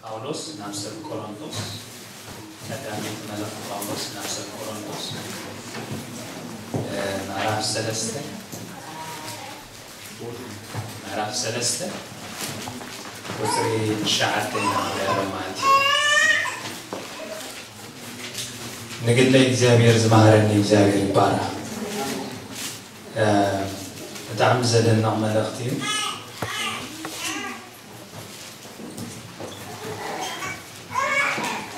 ጳውሎስ ናብ ሰብ ቆሮንቶስ፣ ቀዳመይቲ መልእኽቲ ጳውሎስ ናብ ሰብ ቆሮንቶስ፣ እ፣ ምዕራፍ ሰለስተ፣ ምዕራፍ ሰለስተ ቁጽሪ ትሽዓተ ኢና ንሪኦ ማለት እዩ። ንግለ እግዚኣብሔር ዝመሃረኒ እግዚኣብሔር ይባረኽ። እ፣ ብጣዕሚ ዘደንቕ መልእኽቲ እዩ።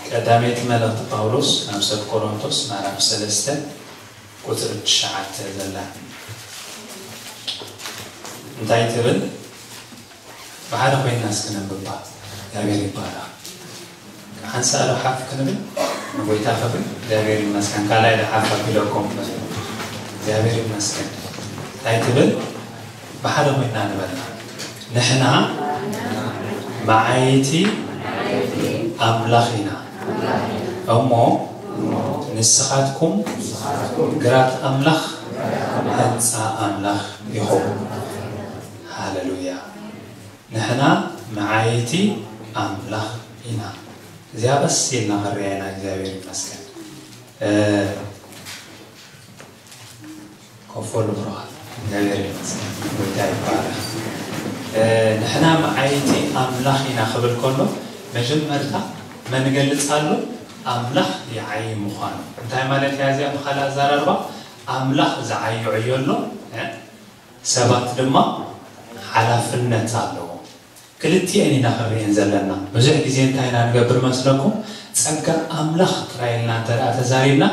ቀዳመይቲ መልእኽቲ ጳውሎስ ናብ ሰብ ቆሮንቶስ ምዕራፍ ሰለስተ ቁጽሪ ትሽዓተ ዘላ እንታይ ትብል? ብሓደ ኮይና እስኪ ነንብባ። እግዚኣብሔር ይባረኽ። ሓንሳእ ዶ ሓፍ ክንብል ንጎይታ ክብል እግዚኣብሔር ይመስገን። ካልኣይ ዶ ሓፍ ኣቢለኩም? እግዚኣብሔር ይመስገን። እንታይ ትብል? ብሓደ ኮይና ንበላ። ንሕና መዓይቲ ኣምላኽ ኢና እሞ ንስኻትኩም ግራት ኣምላኽ፣ ህንፃ ኣምላኽ ኢኹም። ሃለሉያ። ንሕና መዓይቲ ኣምላኽ ኢና። እዚኣ ቀስ ኢልና ክንሪኣ ኢና። እግዚኣብሔር ይመስገን። እ፣ ኮፍ በሉ ብሩኻት። እግዚኣብሔር ይመስገን። ጎይታ ይባረኽ። እ፣ ንሕና መዓይቲ ኣምላኽ ኢና ክብል ከሎ መጀመርታ መን ገልጽ ኣሎ? ኣምላኽ ይዓዪ ምዃኑ። እንታይ ማለት እያ እዚኣ? ብኻልእ ኣዘራርባ ኣምላኽ ዝዓዩ ዕዮ ኣሎ፣ እ፣ ሰባት ድማ ሓላፍነት ኣለዎም። ክልቲኤን ኢና ክንሪኤን ዘለና። ብዙሕ ግዜ እንታይ ኢና ንገብር መስለኩም? ጸጋ ኣምላኽ ጥራይ ኢልና እንተ ደኣ ተዛሪብና፣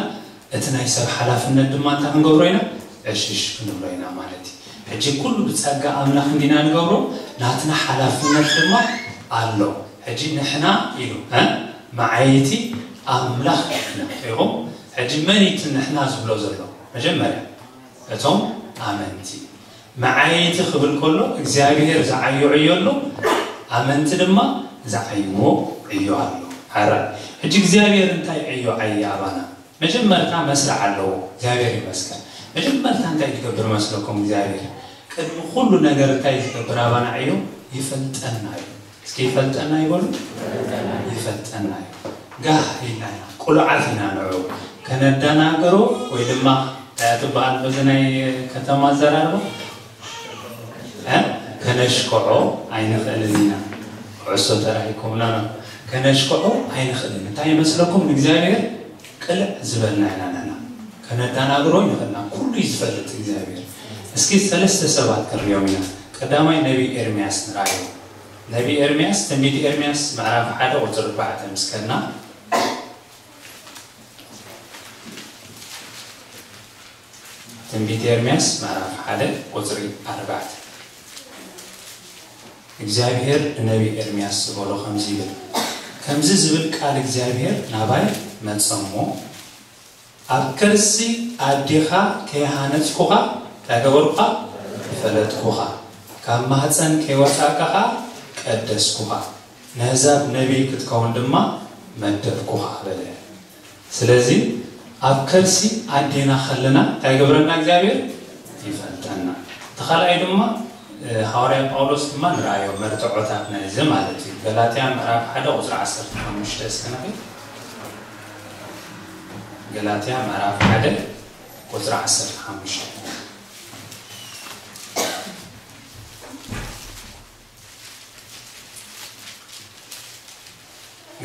እቲ ናይ ሰብ ሓላፍነት ድማ እንታይ ክንገብሮ ኢና? ዕሽሽ ክንብሎ ኢና ማለት እዩ። ሕጂ ኩሉ ብጸጋ ኣምላኽ እንዲና ንገብሮ፣ ናትና ሓላፍነት ድማ ኣሎ። ሕጂ ንሕና ኢሉ፣ እ? መዓይቲ ኣምላኽ ኢና። ሪኢኹም? ሕጂ መን እዩ እቲ ንሕና ዝብሎ ዘሎ? መጀመርያ እቶም ኣመንቲ። መዓይቲ ክብል ከሎ እግዚኣብሔር ዝዓዮ ዕዮ ኣሎ፣ ኣመንቲ ድማ ዝዓይዎ ዕዮ ኣሎ። ሓራይ። ሕጂ እግዚኣብሔር እንታይ ዕዮ ዓየ ኣባና? መጀመርታ መስርዕ ኣለዎ። እግዚኣብሔር ይመስገን። መጀመርታ እንታይ ትገብር መስለኩም እግዚኣብሔር? ቅድሚ ኩሉ ነገር እንታይ ዝገብር ኣባና ዕዮ? ይፈልጠና እዩ። እስኪ ይፈልጠና ይበሉ። ይፈልጠና እዩ። ጋህ ኢልና ኢና፣ ቁሉዓት ኢና ንዑ። ከነደናግሮ ወይ ድማ እንታይ ትበሃል በዚ ናይ ከተማ ኣዘራርባ? እ? ከነሽክዖ ኣይንኽእልን ኢና። ኩዕሶ ተራሂኩምና ነው። ከነሽክዖ ኣይንኽእልን። እንታይ ይመስለኩም? ንእግዚኣብሔር ቅልዕ ዝበልና ኢና ንሕና። ከነደናግሮ ይኽእልና። ኩሉ እዩ ዝፈልጥ እግዚኣብሔር። እስኪ ሰለስተ ሰባት ክንሪኦም ኢና። ቀዳማይ ነቢ ኤርምያስ ንርኣዮ። ነቢ ኤርምያስ፣ ትንቢት ኤርምያስ ምዕራፍ ሓደ ቁጽሪ ኣርባዕተ ምስ ከድና፣ ትንቢት ኤርምያስ ምዕራፍ ሓደ ቁጽሪ ኣርባዕተ። እግዚኣብሔር ንነቢ ኤርምያስ ዝበሎ ከምዚ ይብል፣ ከምዚ ዝብል ቃል እግዚኣብሔር ናባይ መጸ እሞ፣ ኣብ ከርሲ ኣዴኻ ከይሃነጽኩኻ እንታይ ገበርኩኻ? ፈለጥኩኻ። ካብ ማህጸን ከይወጻእካ ኸኣ ቀደስኩኻ። ነህዛብ ነቢይ ክትከውን ድማ መደብኩኻ በለ። ስለዚ ኣብ ከርሲ ኣዴና ከለና እንታይ ገብረና እግዚኣብሔር? ይፈልጠና። እቲ ካልኣይ ድማ፣ እ፣ ሃዋርያ ጳውሎስ ድማ ንርኣዮ መርትዖታት ናይዚ ማለት እዩ። ገላትያ ምዕራፍ ሓደ ቁጽሪ ዓሰርተ ሓሙሽተ እስከ ንርኢ። ገላትያ ምዕራፍ ሓደ ቁጽሪ ዓሰርተ ሓሙሽተ።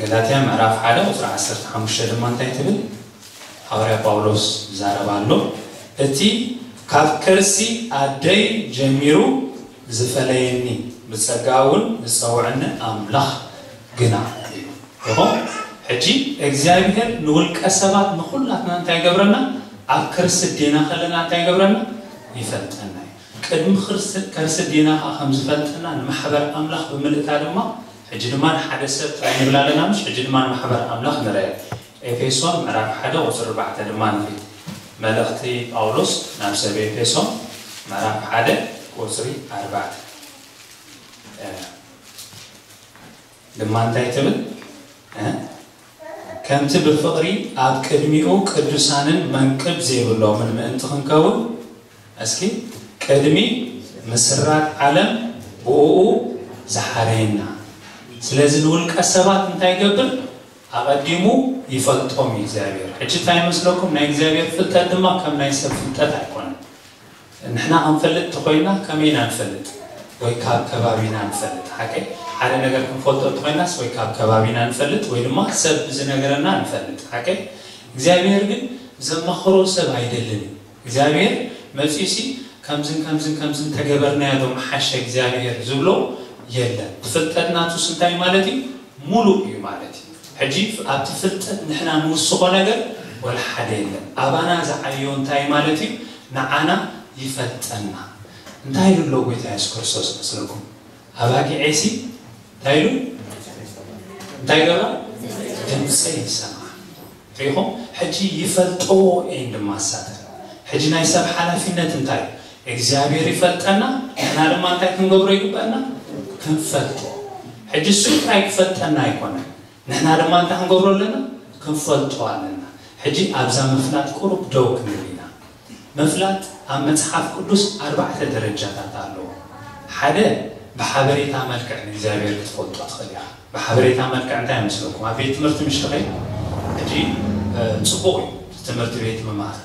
ገላትያ ምዕራፍ ሓደ ቁጽሪ ዓሰርተ ሓሙሽተ ድማ እንታይ ትብል? ሃዋርያ ጳውሎስ ይዛረብ ኣሎ። እቲ ካብ ከርሲ ኣደይ ጀሚሩ ዝፈለየኒ ብጸጋ እውን ዝጸውዐኒ ኣምላኽ ግና እዩ። ይኹን ሕጂ እግዚኣብሔር ንውልቀ ሰባት ንኹላትና እንታይ ይገብረና? ኣብ ከርሲ ኣዴና ከለና እንታይ ይገብረና? ይፈልጠና እዩ። ቅድሚ ከርሲ ኣዴና ከዓ ከም ዝፈልጠና ንማሕበር ኣምላኽ ብምልእታ ድማ፣ ሕጂ ድማ ንሓደ ሰብ ጥራይ ንብል ኣለና፣ ምሽ? ሕጂ ድማ ንማሕበር ኣምላኽ ንርአ። ኤፌሶን ምዕራፍ ሓደ ቁጽሪ ኣርባዕተ ድማ ንኺድ። መልእኽቲ ጳውሎስ ናብ ሰብ ኤፌሶን ምዕራፍ ሓደ ቁጽሪ ኣርባዕተ። እ፣ ድማ እንታይ ትብል? እ? ከምቲ ብፍቕሪ ኣብ ቅድሚኡ ቅዱሳንን መንቅብ ዘይብሎምን ምእንቲ ክንከውን፣ እስኪ ቅድሚ ምስራት ዓለም ብእኡ ዝሓረየና። ስለዚ ንውልቀ ሰባት እንታይ ይገብር? ኣቐዲሙ ይፈልጦም እዩ እግዚኣብሔር። ሕጂ እንታይ ይመስለኩም? ናይ እግዚኣብሔር ፍልጠት ድማ ከም ናይ ሰብ ፍልጠት ኣይኮነን። ንሕና ክንፈልጥ ተኾይና ከመይ ኢና ንፈልጥ? ወይ ካብ ከባቢና ንፈልጥ። ሓቀይ? ሓደ ነገር ክንፈልጦ ተኾይናስ ወይ ካብ ከባቢና ንፈልጥ ወይ ድማ ሰብ ብዝነገረና ንፈልጥ። ሓቀይ? እግዚኣብሔር ግን ዘማኽሮ ሰብ ኣይደልን እዩ። እግዚኣብሔር መጺኡሲ ከምዝን ከምዝን ከምዝን ተገበርናዮ ዶ ምሓሸ እግዚኣብሔር ዝብሎ የለን። ብፍልጠት ናቱስ እንታይ ማለት እዩ? ሙሉእ እዩ ማለት እዩ። ሕጂ ኣብቲ ፍልጠት ንሕና ንውስኾ ነገር ወላ ሓደ የለን። ኣባና ዝዓዮ እንታይ ማለት እዩ? ንዓና ይፈልጠና። እንታይ ኢሉ ኣሎ ጎይታ የሱስ ክርስቶስ መስለኩም? ኣባጊዐይሲ እንታይ ኢሉ? እንታይ ገብራ? ድምፀይ ይሰምዓ። ሪኹም? ሕጂ ይፈልጠዎ እየን ድማ ሳተን። ሕጂ ናይ ሰብ ሓላፊነት እንታይ? እግዚኣብሔር ይፈልጠና፣ ንሕና ድማ እንታይ ክንገብሮ ይግበአና? ክንፈልጦ። ሕጂ እሱ ጥራይ ክፈልጠና ኣይኮነን፣ ንሕና ድማ እንታይ ክንገብሮ ኣለና? ክንፈልጦ ኣለና። ሕጂ ኣብዛ ምፍላጥ ቁሩብ ደው ክንብል ኢና። ምፍላጥ ኣብ መጽሓፍ ቅዱስ ኣርባዕተ ደረጃታት ኣለዎ። ሓደ፣ ብሓበሬታ መልክዕ ንእግዚኣብሔር ክትፈልጦ ትኽእል ኢኻ። ብሓበሬታ መልክዕ እንታይ ይመስለኩም? ኣብ ቤት ትምህርቲ ምሽ ትኸይድ፣ ሕጂ ጽቡቕ እዩ ትምህርቲ ቤት ምምሃር።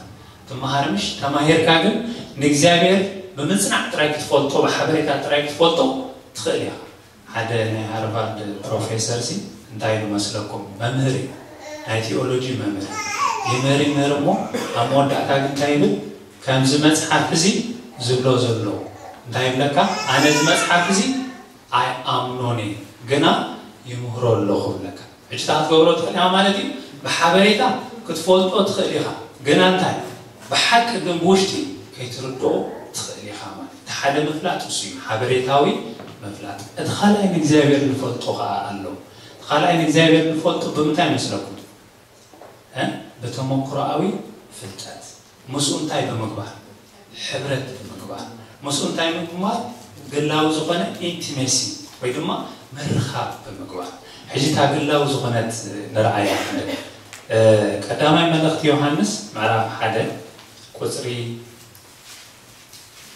ትምሃር ምሽ ተማሂርካ ግን ንእግዚኣብሔር ብምጽናዕ ጥራይ ክትፈልጦ፣ ብሓበሬታ ጥራይ ክትፈልጦ ትኽእል ኢኻ። ሓደ ናይ ሃርቫርድ ፕሮፌሰር ሲ እንታይ ኢሉ መስለኩም? መምህር እዩ፣ ናይ ቲኦሎጂ መምህር። ይምህር ይምህር እሞ ኣብ መወዳእታ ግን እንታይ ይብል? ከምዚ መጽሓፍ እዚ ዝብሎ ዘሎ እንታይ ይብለካ? ኣነ እዚ መጽሓፍ እዚ ኣይኣምኖን እየ፣ ግና ይምህሮ ኣለኹ ይብለካ። ሕጂ እታ ክትገብሮ ትኽእል ኢኻ ማለት እዩ። ብሓበሬታ ክትፈልጦ ትኽእል ኢኻ፣ ግና እንታይ? ብሓቂ ግን ብውሽጢ ከይትርድኦ ትኽእል ኢኻ ማለት እዩ። እቲ ሓደ ምፍላጥ እሱ እዩ፣ ሓበሬታዊ ምፍላጥ። እቲ ካልኣይ ንእግዚኣብሔር ንፈልጦ ከኣ ኣሎ። እቲ ካልኣይ ንእግዚኣብሔር ንፈልጦ ብምንታይ መስለኩም? እ? ብተመክሮኣዊ ፍልጠት። ምስኡ እንታይ ብምግባር? ሕብረት ብምግባር። ምስኡ እንታይ ብምግባር? ግላዊ ዝኾነ ኢንቲሜሲ ወይ ድማ ምርኻብ ብምግባር። ሕጂ እታ ግላዊ ዝኾነት ንርኣያ። ቀዳማይ መልእኽቲ ዮሃንስ ምዕራፍ ሓደ ቁጽሪ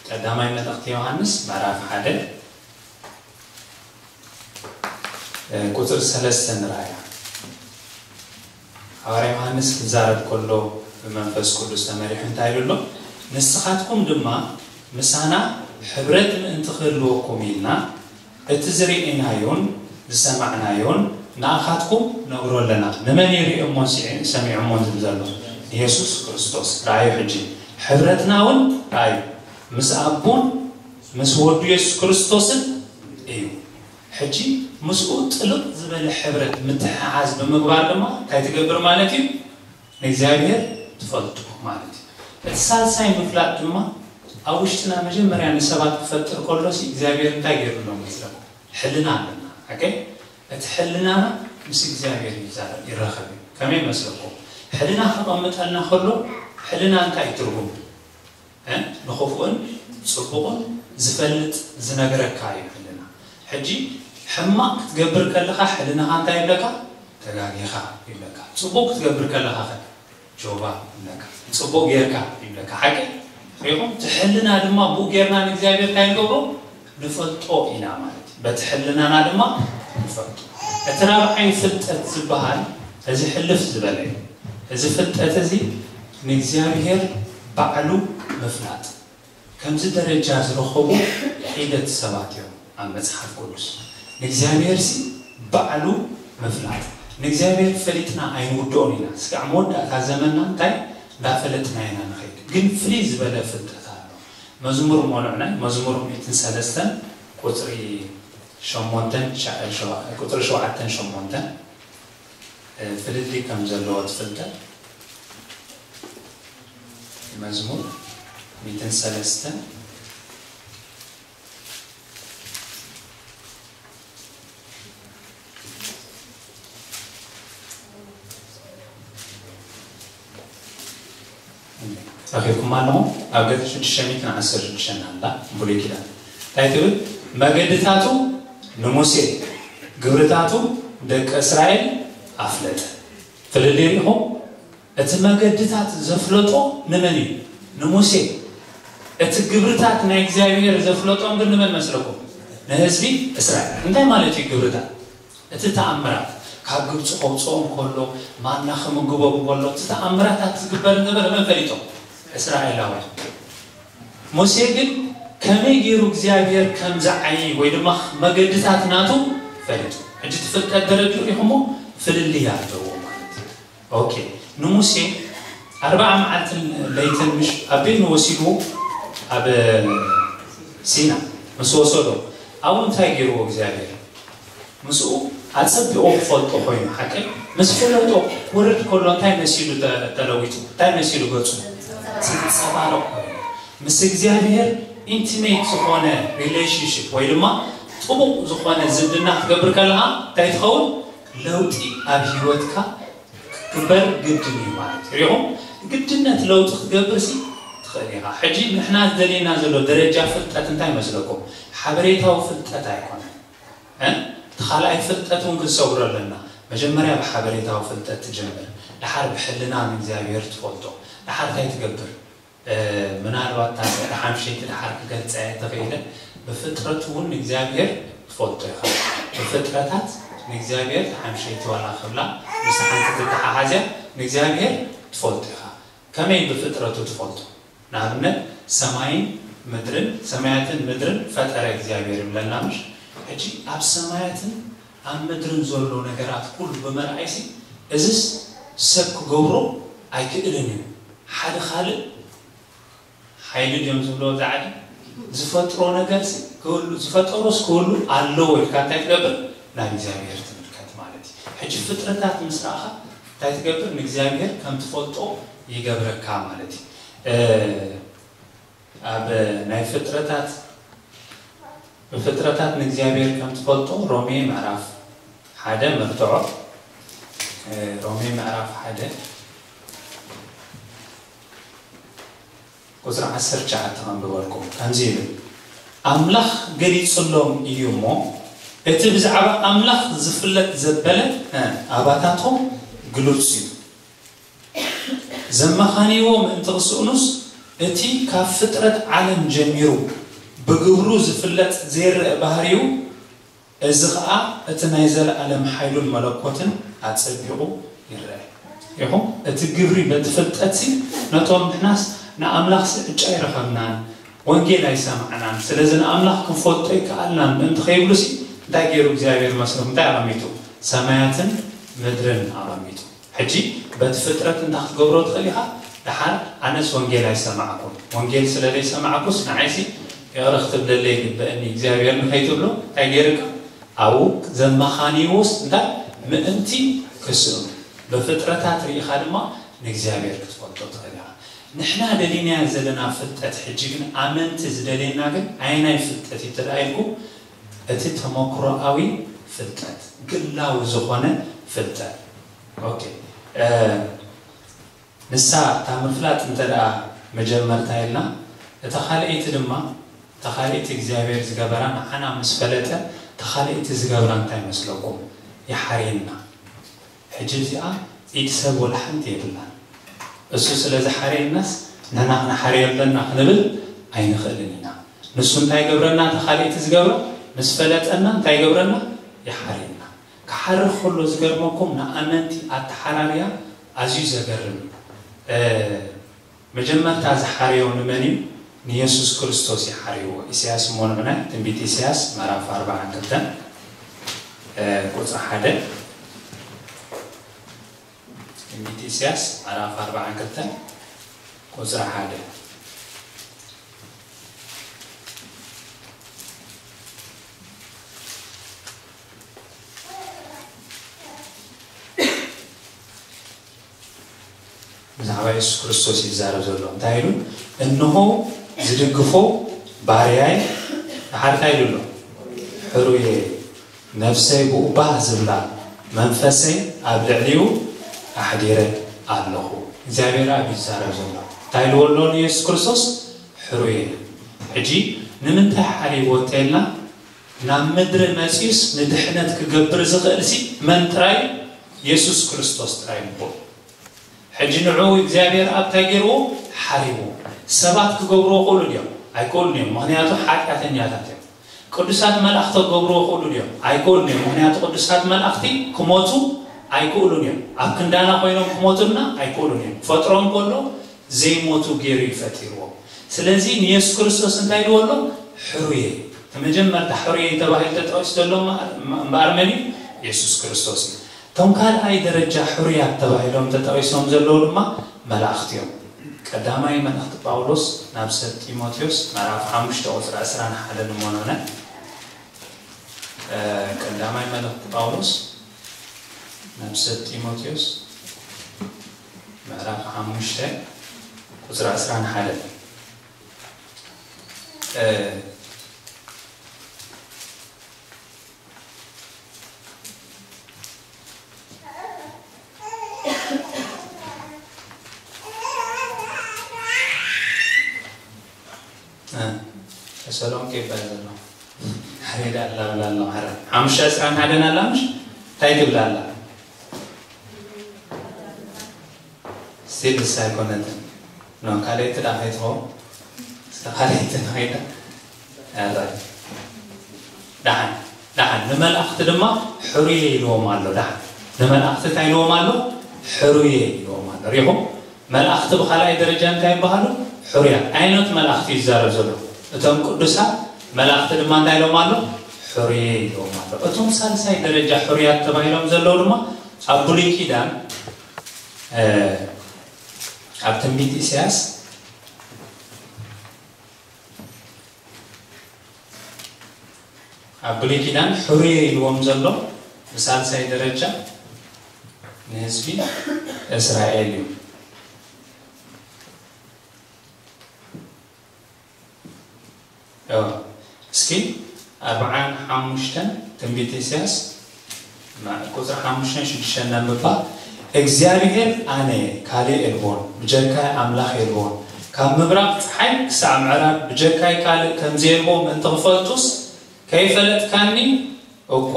ቀዳማይ መልእኽቲ ዮሃንስ ምዕራፍ ሓደ ቁጽሪ ሰለስተ ንርኣያ። ሃዋርያ ዮሃንስ ክዛረብ ከሎ ብመንፈስ ቅዱስ ተመሪሑ እንታይ ኢሉ ኣሎ? ንስኻትኩም ድማ ምሳና ሕብረት ምእንቲ ክህልወኩም ኢልና እቲ ዝርኤናዮን ዝሰማዕናዮን ንኣኻትኩም ነግሮ ኣለና። ንመን እዩ ርእዮሞን ሲዕ-፣ ሰሚዖሞን ዝብል ዘሎ? ንየሱስ ክርስቶስ። ረኣዩ ሕጂ። ሕብረትና እውን ረኣዩ። ምስ ኣቦን ምስ ወዱ የሱስ ክርስቶስን እዩ። ሕጂ ምስኡ ጥልቕ ዝበለ ሕብረት ምትሕሓዝ ብምግባር ድማ እንታይ ትገብር ማለት እዩ? ንእግዚኣብሔር ትፈልጦ ማለት እዩ። እቲ ሳልሳይ ምፍላጥ ድማ ኣብ ውሽጥና መጀመርያ ንሰባት ክፈጥር ከሎሲ እግዚኣብሔር እንታይ ገይሩ ኣሎ መስለኩም? ሕልና ኣለና። ኣከ እቲ ሕልናና ምስ እግዚኣብሔር ይዛረብ፣ ይራኸብ እዩ። ከመይ መስለኩም? ሕልና ክቐምጠልና ከሎ፣ ሕልና እንታይ እዩ ትርጉሙ? እ? ንኽፉእን ጽቡቕን ዝፈልጥ ዝነግረካ እዩ ሕልና። ሕጂ ሕማቕ ክትገብር ከለኻ ሕልናኻ እንታይ ይብለካ? ተጋጊኻ ይብለካ። ጽቡቕ ክትገብር ከለኻ ኸ? ጆባ ይብለካ። ጽቡቕ ጌርካ ይብለካ። ሓቂ? ሪኹም? እቲ ሕልና ድማ ብኡ ጌርና ንእግዚኣብሔር እንታይ ንገብሮ? ንፈልጦ ኢና ማለት እዩ። በቲ ሕልናና ድማ ንፈልጦ። እቲ ራብዓይ ፍልጠት ዝበሃል እዚ ሕልፍ ዝበለ እዩ። እዚ ፍልጠት እዚ ንእግዚኣብሔር ባዕሉ ምፍላጥ። ከምዚ ደረጃ ዝረኸቡ ሒደት ሰባት እዮም ኣብ መጽሓፍ ቅዱስ። ንእግዚኣብሔርሲ ባዕሉ ምፍላጥ። ንእግዚኣብሔር ፈሊጥና ኣይንውድኦን ኢና። እስካዕ መወዳእታ ዘመንና እንታይ እንዳፈለጥና ኢና ንኸይድ። ግን ፍልይ ዝበለ ፍልጠት ኣሎ። መዝሙር ሞልዑናይ፣ መዝሙር ሚእትን ሰለስተን ቁጽሪ ሸሞንተን፣ ሸ-፣ ሸዋ-፣ ቁጽሪ ሸውዓተን ሸሞንተን፣ እ፣ ፍልልይ ከም ዘለዎ ትፍልጠት። መዝሙር ሚእትን ሰለስተን ረኺብኩም ኣለኹም። ኣብ ገጽ ሽዱሽተ ሚእትን ዓሰርተ ሽዱሽተን ኣላ፣ ብሉይ ኪዳን። እንታይ ትብል? መገድታቱ ንሙሴ፣ ግብርታቱ ደቂ እስራኤል ኣፍለጠ። ፍልልይ ርኢኹም? እቲ መገድታት ዘፍለጦ ንመን እዩ? ንሙሴ። እቲ ግብርታት ናይ እግዚኣብሔር ዘፍለጦም ግን ንመን መስለኩም? ንህዝቢ እስራኤል። እንታይ ማለት እዩ ግብርታት? እቲ ተኣምራት ካብ ግብፂ ከውፅኦም ከሎ፣ ማና ክምግቦም ከሎ፣ እቲ ተኣምራታት ዝግበር ዝነበረ መን ፈሊጦ? እስራኤላውያን። ሙሴ ግን ከመይ ገይሩ እግዚኣብሔር ከም ዝዓዪ ወይ ድማ መገድታት ናቱ ፈሊጡ? ሕጂ እቲ ፍልጠት ደረጅኡ ሪኹሞ ፍልልይ ኣለዎ ማለት እዩ። ኦኬ፣ ንሙሴ ኣርባዓ መዓልትን ለይትን ምሽ ኣብ በይኑ ወሲድዎ ኣብ ሲና ምስ ወሰዶ ኣብኡ እንታይ ገይርዎ እግዚኣብሔር? ምስኡ ኣጸቢቑ ክፈልጦ ኮይኑ ሓቀይ ምስ ፈለጦ ክወርድ ከሎ እንታይ መሲሉ ተ- ተለዊጡ እንታይ መሲሉ ገጹ? ዝንጸባረቕ ኮይኑ ምስ እግዚኣብሔር ኢንቲሜት ዝኾነ ሪሌሽንሽፕ ወይ ድማ ጥቡቕ ዝኾነ ዝምድና ክትገብር ከለኻ እንታይ ትኸውን? ለውጢ ኣብ ህይወትካ ክግበር ግድን እዩ ማለት እዩ። ሪኹም ግድነት ለውጢ ክትገብር ሲ ትኽእል ኢኻ። ሕጂ ንሕና ዝደልየና ዘሎ ደረጃ ፍልጠት እንታይ መስለኩም? ሓበሬታዊ ፍልጠት ኣይኮነን። እ? እቲ ካልኣይ ፍልጠት እውን ክንሰግሮ ኣለና። መጀመርያ ብሓበሬታዊ ፍልጠት ትጀምር። ደሓር ብሕልና ንእግዚኣብሔር ትፈልጦ። ደሓር እንታይ ትገብር? ምናልባት እታ ስዕሪ ሓምሸይቲ ደሓር ክገልጻ እየ ተኽኢለ። ብፍጥረት እውን ንእግዚኣብሔር ትፈልጦ ኢኻ። ብፍጥረታት ንእግዚኣብሔር ሓምሸይቲ ዋላ ክብላ ምስ ሓንቲ ትተሓሓዝያ ንእግዚኣብሔር ትፈልጦ ኢኻ። ከመይ ብፍጥረቱ ትፈልጦ? ንኣብነት ሰማይን ምድርን ሰማያትን ምድርን ፈጠረ እግዚኣብሔር ይብለና ምሽ? ሕጂ ኣብ ሰማያትን ኣብ ምድርን ዘሎ ነገራት ኩሉ ብምርኣይሲ እዝስ ሰብ ክገብሮ ኣይክእልን እዩ። ሓደ ካልእ ሓይሊ ድዮም ዝብሎ ዛዕዲ ዝፈጥሮ ነገር ዝፈጠሮስ ክህሉ ኣለዎ ኢልካ እንታይ ትገብር? ናብ እግዚኣብሔር ትምልከት ማለት እዩ። ሕጂ ፍጥረታት ምስ ረኣኻ እንታይ ትገብር? ንእግዚኣብሔር ከም ትፈልጦ ይገብረካ ማለት እዩ። ኣብ ናይ ፍጥረታት ብፍጥረታት ንእግዚኣብሔር ከም ትፈልጦ ሮሜ ምዕራፍ ሓደ መርትዖ ሮሜ ምዕራፍ ሓደ ቁፅሪ ዓሰርተ ትሽዓተ ከንብበልኩም ከምዚ ይብል። ኣምላኽ ገሊፅሎም እዩ እሞ እቲ ብዛዕባ ኣምላኽ ዝፍለጥ ዘበለ ኣባታቶም ግሉፅ እዩ። ዘመኻንይዎ ምእንቲ ክስእኑስ እቲ ካብ ፍጥረት ዓለም ጀሚሩ ብግብሩ ዝፍለጥ ዘይረአ ባህሪኡ እዚ ኸኣ እቲ ናይ ዘለኣለም ሓይሉን መለኮትን ኣጸቢቑ ይረአ። ኢኹም እቲ ግብሪ በቲ ፍልጠትሲ ነቶም ንሕናስ ንኣምላኽሲ ዕጫ ኣይረኸብናን ወንጌል ኣይሰማዕናን ስለዚ ንኣምላኽ ክንፈልጦ ኣይከኣልናን ምእንቲ ከይብሉሲ እንታይ ገይሩ እግዚኣብሔር መስሎም እንታይ ኣቐሚጡ? ሰማያትን ምድርን ኣቐሚጡ። ሕጂ በቲ ፍጥረት እንታ ክትገብሮ ትኽእል ኢኻ። ደሓር ኣነስ ወንጌል ኣይሰማዕኩን፣ ወንጌል ስለ ዘይሰማዕኩስ ንዓይሲ ይቕረ ክትብለለይ ይግበእኒ እግዚኣብሔር ንኸይትብሎ እንታይ ገይርካ ኣብኡ ዘመኻንይዎስ እንታይ ምእንቲ ክስእኑ ብፍጥረታት ርኢኻ ድማ ንእግዚኣብሔር ክትፈልጦ ትኽእል ኢኻ። ንሕና ደሊናዮ ዘለና ፍልጠት ሕጂ ግን ኣመንቲ ዝደልየና ግን ኣየናይ ፍልጠት እዩ ተዳ ኢልኩ እቲ ተመክሮኣዊ ፍልጠት ግላዊ ዝኾነ ፍልጠት ኦኬ ንሳ እታ ምፍላጥ እንተ ደኣ መጀመርታ ኢልና እታ ካልኣይቲ ድማ እታ ካልኣይቲ እግዚኣብሔር ዝገበራ ንዓና ምስ ፈለጠ እታ ካልኣይቲ ዝገብራ እንታይ መስለኩም ይሓርየና ሕጂ እዚኣ ኢድ ሰብ ወላ ሓንቲ የብላን እሱ ስለ ዝሓረየናስ ንሕና ክንሓርዮ ኣለና ክንብል ኣይንኽእልን ኢና ንሱ እንታይ ገብረና እታ ካልኣይቲ ዝገብራ ምስ ፈለጠና እንታይ ገብረና ይሓርየና ክሓርር ከሎ ዝገርመኩም ንኣመንቲ ኣተሓራርያ ኣዝዩ ዘገርም እዩ። መጀመርታ ዝሓረዮ ንመን እዩ? ንየሱስ ክርስቶስ ይሓርይዎ። ኢሳያስ እሞ ንዑናይ ትንቢት ኢሳያስ ምዕራፍ ኣርባዓን ክልተን ቁፅሪ ሓደ ትንቢት ኢሳያስ ምዕራፍ ኣርባዓን ክልተን ቁፅሪ ሓደ ብዛዕባ የሱስ ክርስቶስ እዩ ዝዛረብ ዘሎ እንታይ ኢሉ እንሆ ዝድግፎ ባርያይ ድሓር እንታይ ኢሉ ኣሎ ሕሩየ ነፍሰይ ብኡ ባህ ዝብላ መንፈሰይ ኣብ ልዕሊኡ ኣሕዲረ ኣለኹ እግዚኣብሔር ኣብ እዩ ዝዛረብ ዘሎ እንታይ ኢልዎ ኣሎ ንየሱስ ክርስቶስ ሕሩየ ሕጂ ንምንታይ ሓሪዎ እንተልና ናብ ምድሪ መጺኡስ ንድሕነት ክገብር ዝኽእል ሲ መን ጥራይ የሱስ ክርስቶስ ጥራይ ንቦ ሕጂ ንዑ እግዚኣብሔር ኣብ እንታይ ገይርዎ ሓሪዎ ሰባት ክገብርዎ ክእሉ ድዮም ኣይክእሉን እዮም ምክንያቱ ሓጢኣተኛታት እዮም ቅዱሳት መላእኽቲ ክገብርዎ ክእሉ ድዮም? ኣይክእሉን እዮም። ምኽንያቱ ቅዱሳት መላእኽቲ ክሞቱ ኣይክእሉን እዮም። ኣብ ክንዳና ኮይኖም ክሞቱልና ኣይክእሉን እዮም። ክፈጥሮም ከሎ ዘይሞቱ ገይሩ እዩ ፈጢርዎም። ስለዚ ንየሱስ ክርስቶስ እንታይ ኢልዎ ኣሎ? ሕሩየ። እቲ መጀመርታ ሕሩየ ተባሂሉ ተጠቒሱ ዘሎ እምበኣር መን እዩ? የሱስ ክርስቶስ እዩ። እቶም ካልኣይ ደረጃ ሕሩያት ተባሂሎም ተጠቒሶም ዘለዉ ድማ መላእኽቲ እዮም። ቀዳማይ መልእኽቲ ጳውሎስ ናብ ሰብ ጢሞቴዎስ ምዕራፍ ሓሙሽተ ቁፅሪ ዕስራን ሓደን እሞ ንሆነ። እ፣ ቀዳማይ መልእኽቲ ጳውሎስ ናብ ሰብ ጢሞቴዎስ ምዕራፍ ሓሙሽተ ቁፅሪ ዕስራን ሓደን። እ፣ እ፣ ተሰሎንቄ ይባል ዘሎ። ሓደ ኣላ ብላ ኣሎ፣ ማሕረ። ሓሙሽተ ዕስራን ሓደን ኣላ፣ ምሽ? እንታይ ትብል ኣላ? ስቲል ንሳ ኣይኮነትን። ኖ፣ ካልኣይቲ ዳ ከይትኸውን? እስከ ካልኣይቲ ንኸይዳ? ኣረ። ደሓን፣ ደሓን። ንመላእኽቲ ድማ ሕሩየ ኢልዎም ኣሎ። ደሓን። ንመላእኽቲ እንታይ ኢልዎም ኣሎ? ሕሩየ ኢልዎም ኣሎ። ሪኹም? መላእኽቲ ብኻልኣይ ደረጃ እንታይ ይበሃሉ? ሕሩያት። ዓይነት መላእኽቲ ይዛረብ ዘሎ። እቶም ቅዱሳት መላእኽቲ ድማ እንታይ ኢሎም ኣሎ? ሕሩየ ኢሎም ኣሎ። እቶም ሳልሳይ ደረጃ ሕሩያት ተባሂሎም ዘለዉ ድማ ኣብ ብሉይ ኪዳን፣ እ፣ ኣብ ትንቢት ኢሳያስ፣ ኣብ ብሉይ ኪዳን ሕሩየ ኢልዎም ዘሎ ብሳልሳይ ደረጃ ንህዝቢ እስራኤል እዩ። ዮ፣ እስኪ ኣርብዓን ሓሙሽተን ትንቢት ኢሳያስ ማ-፣ ቁፅሪ ሓሙሽተን ሽዱሽተን ነንብባ። እግዚኣብሔር ኣነ ካልእ የልቦን፣ ብጀካይ ኣምላኽ የልቦን። ካብ ምብራቕ ፀሓይ ክሳዕ ምዕራብ ብጀካይ ካልእ ከምዘየልቦ ምእንቲ ክፈልጡስ፣ ከይፈለጥካኒ እኳ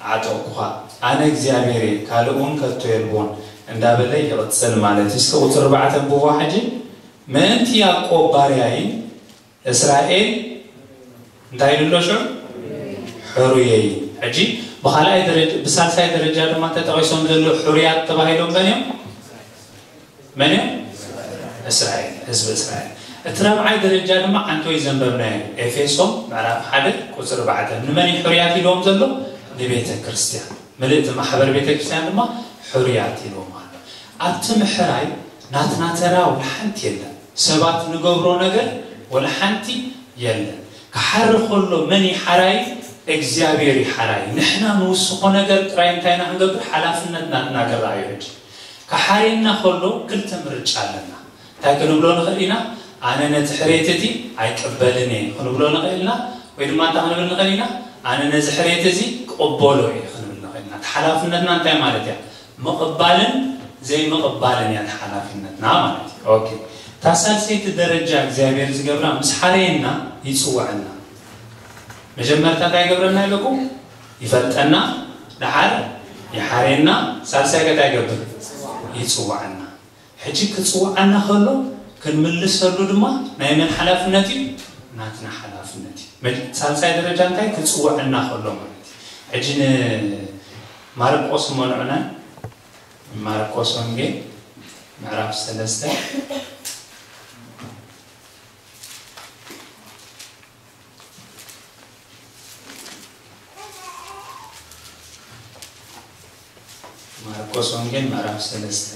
ዓጠቕኩኻ። ኣነ እግዚኣብሔር እየ፣ ካልእ እውን ከቶ የልቦን እንዳበለ ይቕጽል ማለት እዩ። እስከ ቁፅሪ ኣርባዕተ ንብቦ ሕጂ። ምእንቲ ያዕቆብ ባርያይን እስራኤል እንታይ ኢሉ ኣሎ ሽዑ? ሕሩየይ። ሕጂ ብኻልኣይ ደረጃ፣ ብሳልሳይ ደረጃ ድማ ተጠቒሶም ዘለዉ ሕሩያት ተባሂሎም መን እዮም? መን እዮም? እስራኤል፣ ህዝቢ እስራኤል። እቲ ራብዓይ ደረጃ ድማ ዓንተወይ ዘንበብናዮ እዩ። ኤፌሶን ምዕራፍ ሓደ ቁፅሪ ኣርባዕተ። ንመን እዩ ሕሩያት ኢልዎም ዘሎ? ንቤተ ክርስቲያን። ምልእቲ ማሕበር ቤተ ክርስቲያን ድማ ሕሩያት ኢልዎም ኣሎ። ኣብቲ ምሕራይ ናትና ተራ ወላ ሓንቲ የለን። ሰባት ንገብሮ ነገር ወላ ሓንቲ የለን። ክሓሪ ከሎ መን እዩ ሓራይ? እግዚኣብሔር እዩ ሓራይ። ንሕና ንውስኾ ነገር ጥራይ እንታይ ኢና ክንገብር? ሓላፍነት ናትና ክረኣዩ። ሕጂ ክሓርየና ከሎ ክልተ ምርጫ ኣለና። እንታይ ክንብሎ ንኽእል ኢና? ኣነ ነቲ ሕርየት እቲ ኣይቅበልን እየ ክንብሎ ንኽእል ኢና። ወይ ድማ እንታይ ክንብል ንኽእል ኢና? ኣነ ነዚ ሕርየት እዚ ክቕበሎ እየ ክንብል ንኽእል ኢና። እቲ ሓላፍነትና እንታይ ማለት እያ? ምቕባልን ዘይምቕባልን እያ እቲ ሓላፍነትና ማለት እዩ። ኦኬ። እታ ሳልሰይቲ ደረጃ እግዚኣብሔር ዝገብራ ምስ ሓረየና ይጽውዐና። መጀመርታ እንታይ ይገብረና ኢለኩም? ይፈልጠና፣ ደሓር ይሓረየና፣ ሳልሳይ ከ እንታይ ይገብር? ይጽውዐና። ሕጂ ክጽውዓና ከሎ ክንምልሰሉ ድማ ናይ መን ሓላፍነት እዩ? ናትና ሓላፍነት እዩ። መ-፣ ሳልሳይ ደረጃ እንታይ? ክጽውዓና ከሎ ማለት እዩ። ሕጂ ንማርቆስ እሞ ንዑና፣ ማርቆስ ወንጌል ምዕራፍ ሰለስተ። ማርቆስ ወንጌል ምዕራፍ ሰለስተ።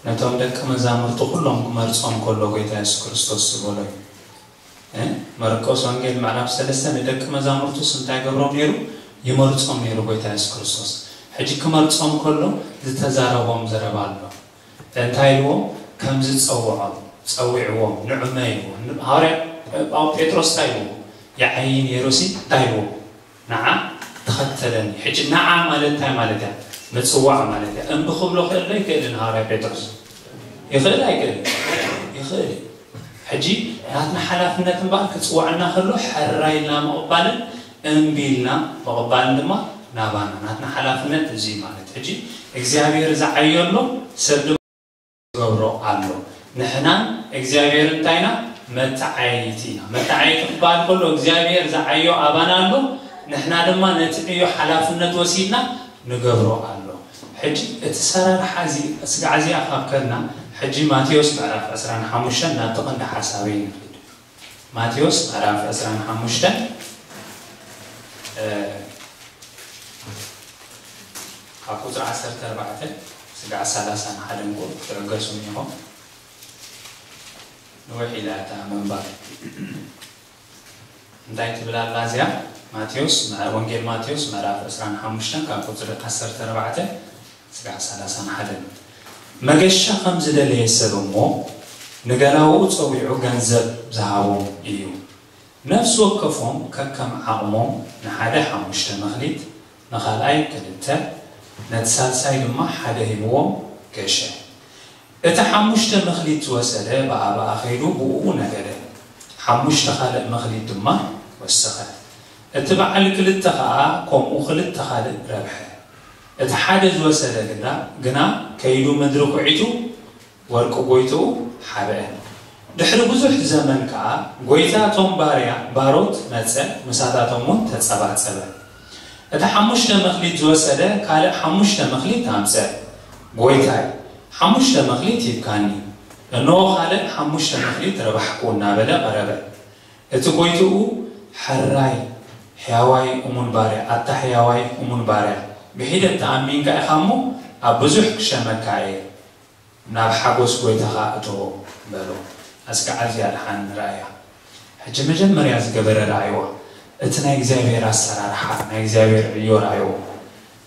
ነቶም ደቀ መዛሙርቱ ኩሎም ክመርጾም ከሎ ጎይታ የሱስ ክርስቶስ ዝበሎ እዩ። እ? ማርቆስ ወንጌል ምዕራፍ ሰለስተ ንደቀ መዛሙርቱስ እንታይ ገብሮም ነይሩ? ይመርጾም ነይሩ ጎይታ የሱስ ክርስቶስ። ሕጂ ክመርጾም ከሎ ዝተዛረቦም ዘረባ ኣሎ። እንታይ ኢልዎም? ከም ዝጸውዖም፣ ጸዊዕዎም፣ ንዑመ ኢልዎም። ሃዋርያ ጳው-፣ ጴጥሮስ እንታይ ኢልዎ? ይዓዪ ነይሩሲ እንታይ ኢልዎ? ንዓ ተኸተለኒ። ሕጂ ንዓ ማለት እንታይ ማለት እያ? ምጽዋዕ ማለት እያ። እምቢ ክብሎ ክእል ዶ ኣይክእልን ሃዋርያ ጴጥሮስ? ይኽእል ኣይክእልን? ይኽእል እዩ። ሕጂ ናትና ሓላፍነት እምበኣር ክጽውዐና ከሎ ሕራይ ኢልና ምቕባልን እምቢ ኢልና ምቕባልን ድማ ናባና። ናትና ሓላፍነት እዚ እዩ ማለት። ሕጂ እግዚኣብሔር ዝዓየሎ ሰብ ድማ ዝገብሮ ኣሎ። ንሕናን እግዚኣብሔር እንታይና? መተዓየይቲ ኢና። መተዓየይቲ ክበሃል ከሎ እግዚኣብሔር ዝዓዮ ኣባና ኣሎ፣ ንሕና ድማ ነቲ ዕዮ ሓላፍነት ወሲድና ንገብሮ ኣሎ። ሕጂ እቲ ሰራርሓ እዚ ስጋዕ እዚኣ ካብ ከድና፣ ሕጂ ማቴዎስ ምዕራፍ ዕስራን ሓሙሽተን ናብቲ ቀንዲ ሓሳበይ ንኽድ። ማቴዎስ ምዕራፍ ዕስራን ሓሙሽተን ካብ ቁፅሪ ዓሰርተ ኣርባዕተ ስጋዕ ሰላሳን ሓደን ክትዕገሱ እኒኹም። ንውሕ ኢላ እታ ምንባብ እንታይ ትብል ኣላ እዚኣ? ማቴዎስ ወንጌል ማቴዎስ ምዕራፍ ዕስራን ሓሙሽተን ካብ ቁፅሪ ዓሰርተ ኣርባዕተ ስጋዕ ሰላሳን ሓደን። መገሻ ከም ዝደለየ ሰብ እሞ ንገላውኡ ፀዊዑ ገንዘብ ዝሃቦም እዩ። ነፍሲ ወከፎም ከከም ዓቕሞም ንሓደ ሓሙሽተ መኽሊት፣ ንኻልኣይ ክልተ፣ ነቲ ሳልሳይ ድማ ሓደ ሂብዎም ገሸ። እቲ ሓሙሽተ መኽሊት ዝወሰደ ብኣባኣ ኸይዱ ብእኡ ነገደ፣ ሓሙሽተ ካልእ መኽሊት ድማ ወሰኸ። እቲ በዓል ክልተ ኸዓ ከምኡ ክልተ ካልእ ረብሐ። እቲ ሓደ ዝወሰደ ግና ከይዱ ምድሪ ኹዒቱ ወርቂ ጎይትኡ ሓብአ። ድሕሪ ብዙሕ ዘመን ከኣ ጎይታ እቶም ባርያ ባሮት መጸ፣ ምሳታቶም እውን ተጸባጸበ። እቲ ሓሙሽተ መኽሊት ዝወሰደ ካልእ ሓሙሽተ መኽሊት ኣምጸ፣ ጎይታይ፣ ሓሙሽተ መኽሊት ሂብካኒ፣ እንሆ ካልእ ሓሙሽተ መኽሊት ረባሕኩ እናበለ ቀረበ። እቲ ጎይትኡ፣ ሕራይ ሕያዋይ እሙን ባርያ፣ ኣታ ሕያዋይ እሙን ባርያ፣ ብሒደት ተኣሚንካ ኢኻ እሞ ኣብ ብዙሕ ክሸመካ እየ፣ ናብ ሓጎስ ጎይታኻ እተዎ በሎ። ኣስጋዕ እዚኣ ደሓን ንረኣያ። ሕጂ መጀመርያ ዝገበረ ረኣይዋ። እቲ ናይ እግዚኣብሔር ኣሰራርሓ፣ ናይ እግዚኣብሔር ዕዮ ረኣይዎ።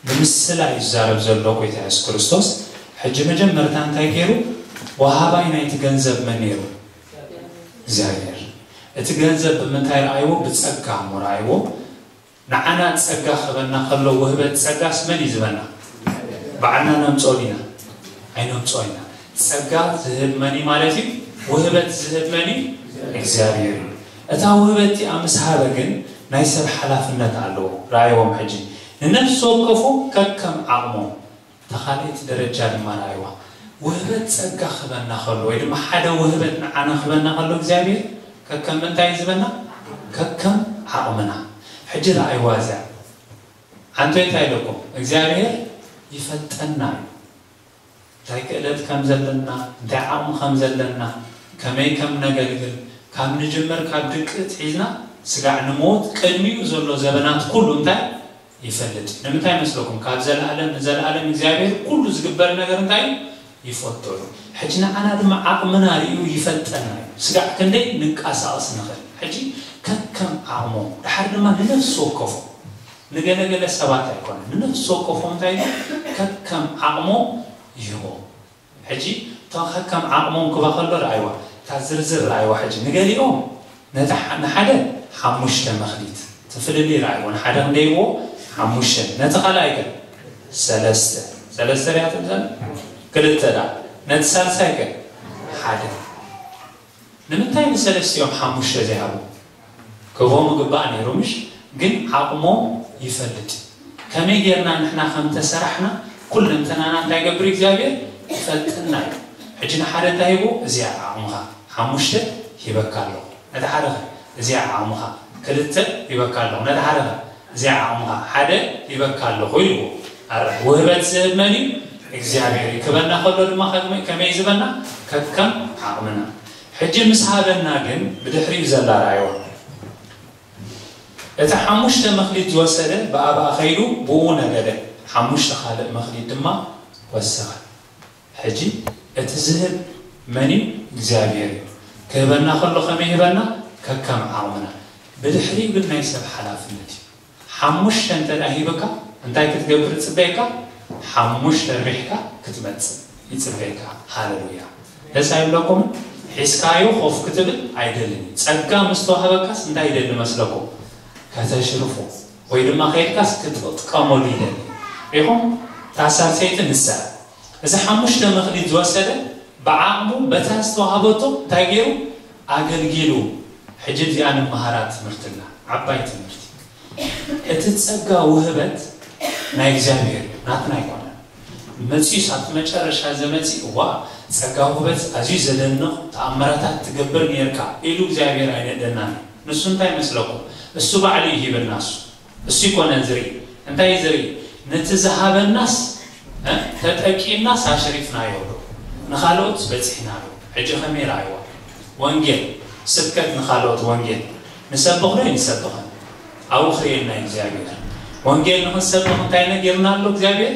ብምስላ እዩ ዝዛረብ ዘሎ ጎይታ የሱስ ክርስቶስ። ሕጂ መጀመርታ እንታይ ገይሩ? ወሃባይ ናይቲ ገንዘብ መን ነይሩ? እግዚኣብሔር። እቲ ገንዘብ ብምንታይ ረኣይዎ? ብጸጋ እሞ ረኣይዎ። ንዓና ጸጋ ክህበና ከሎ ውህበት ጸጋስ መን እዩ ዝህበና? ባዕልና ነምጾ ዲና? ኣይነምጾ ኢና። ጸጋ ዝህብ መን እዩ ማለት እዩ? ውህበት ዝህብ መን እዩ? እግዚኣብሔር እዩ። እታ ውህበት እቲኣ ምስ ሃበ ግን ናይ ሰብ ሓላፍነት ኣለዎ። ረኣይዎም ሕጂ። ንነፍሲ ወከፎም ከከም ዓቕሞም። እታ ካልኣይቲ ደረጃ ድማ ረኣይዋ። ውህበት ጸጋ ክህበና ከሎ ወይ ድማ ሓደ ውህበት ንዓና ክህበና ከሎ እግዚኣብሔር ከከም እንታይ እዩ ዝህበና? ከከም ዓቕምና። ሕጂ ረኣይዋ እዚኣ። ኣንቶ እንታይ ኢለኩም? እግዚኣብሔር ይፈልጠና እዩ። እንታይ ክእለት ከም ዘለና፣ እንታይ ዓቕሚ ከም ዘለና፣ ከመይ ከም ነገልግል፣ ካብ ንጅምር ካብ ድቂ ሒዝና ስጋዕ ንሞት ቅድሚኡ ዘሎ ዘበናት ኩሉ እንታይ ይፈልጥ እዩ። ንምንታይ መስለኩም? ካብ ዘለኣለም ንዘለኣለም እግዚኣብሔር ኩሉ ዝግበር ነገር እንታይ እዩ? ይፈልጦ እዩ። ሕጂ ንዓና ድማ ዓቕምና ርእዩ ይፈልጠና እዩ። ስጋዕ ክንደይ ንንቀሳቐስ ንኽእል። ሕጂ ከከም ዓቕሞም፣ ደሓር ድማ ንነፍሲ ወከፎም፣ ንገለገለ ሰባት ኣይኮነን፣ ንነፍሲ ወከፎም እንታይ እዩ? ከከም ዓቕሞም ይህቦም። ሕጂ እቶም ከከም ዓቕሞም ክባ ከሎ ረኣይዋ፣ እታ ዝርዝር ረኣይዋ። ሕጂ ንገሊኦም ነቲ ሓ-፣ ንሓደ ሓሙሽተ መኽሊት፣ እቲ ፍልልይ ረኣይዎ። ንሓደ ክንደይ ይብዎ? ሓሙሽተ። ነቲ ካልኣይ ከ? ሰለስተ። ሰለስተ ሪኣቶም ዘለ? ክልተ ደኣ። ነቲ ሳልሳይ ከ? ሓደ። ንምንታይ ንሰለስቲኦም ሓሙሽተ ዘይሃቡ? ክህቦም ይግባእ ነይሩ፣ ምሽ? ግን ዓቕሞም ይፈልጥ። ከመይ ጌርና ንሕና ከም ተሰራሕና፣ ኩለንተናና እንታይ ገብር እግዚኣብሔር? ይፈልጠና እዩ። ሕጂ ንሓደ እንታይ ሂቡ? እዚኣ ዓቕምኻ፣ ሓሙሽተ ሂበካ ኣለኹ። ነቲ ሓደ ኸ? እዚኣ ዓቕምኻ፣ ክልተ ሂበካ ኣለኹ። ነቲ ሓደ ኸ? እዚኣ ዓቕምኻ፣ ሓደ ሂበካ ኣለኹ ኢልዎ። ኣረ፣ ውህበት ዝህብ መን እዩ? እግዚኣብሔር እዩ። ክበና ከሎ ድማ ከመይ፣ ከመይ ዝበና? ከከም ዓቕምና። ሕጂ ምስ ሃበና ግን ብድሕሪኡ ዘላ ረኣይዋ። እቲ ሓሙሽተ መኽሊት ዝወሰደ ብኣባኣ ኸይዱ ብኡ ነገደ፣ ሓሙሽተ ካልእ መኽሊት ድማ ወሰኸ። ሕጂ እቲ ዝህብ መን እዩ? እግዚኣብሔር እዩ። ክህበና ከሎ ከመይ ይህበና? ከከም ዓቕምና። ብድሕሪኡ ግን ናይ ሰብ ሓላፍነት እዩ። ሓሙሽተ እንተ ደኣ ሂብካ እንታይ ክትገብር ይጽበየካ? ሓሙሽተ ሪሕካ ክትመጽእ ይጽበየካ። ሃሌሉያ። ደስ ኣይብለኩምን? ሒዝካዮ ኮፍ ክትብል ኣይደልን እዩ። ጸጋ ምስ ተዋህበካስ እንታይ ይደሊ መስለኩም? ከተሽርፎ ወይ ድማ ከይድካስ ክትጥቀመሉ ይደሊ። ሪኹም? እታ ሳልሰይቲ ንሳ። እዚ ሓሙሽተ መኽሊት ዝወሰደ ብዓቕሙ በታ ዝተዋህበቶ እንታይ ገይሩ? ኣገልጊሉ። ሕጂ እዚኣ ንመሃራ ትምህርትና፣ ዓባይ ትምህርቲ። እቲ ጸጋ ውህበት ናይ እግዚኣብሔር እዩ፣ ናትና ኣይኮነን። መጺኡስ ኣብቲ መጨረሻ ዘመጺእ፣ እዋ፣ ጸጋ ውህበት ኣዝዩ ዘደንቕ ተኣምራታት ትገብር ነርካ ኢሉ እግዚኣብሔር ኣይንእደናን። ንሱ እንታይ መስለኩም? እሱ ባዕሉ እዩ ሂብና። እሱ እሱ ይኮነን ዝርኢ። እንታይ ዝርኢ? ነቲ ዝሃበናስ ተጠቂምናስ ኣሽሪፍናዮ ዶ? ንኻልኦት በፂሕና ዶ? ሕጂ ከመይ ረኣይዋ? ወንጌል ስብከት ንኻልኦት ወንጌል ንሰብኽ ዶ ይንሰብኸን? ኣብኡ ክርእየና እዩ እግዚኣብሔር። ወንጌል ንክንሰብኽ እንታይ ነጊርና ኣሎ እግዚኣብሔር?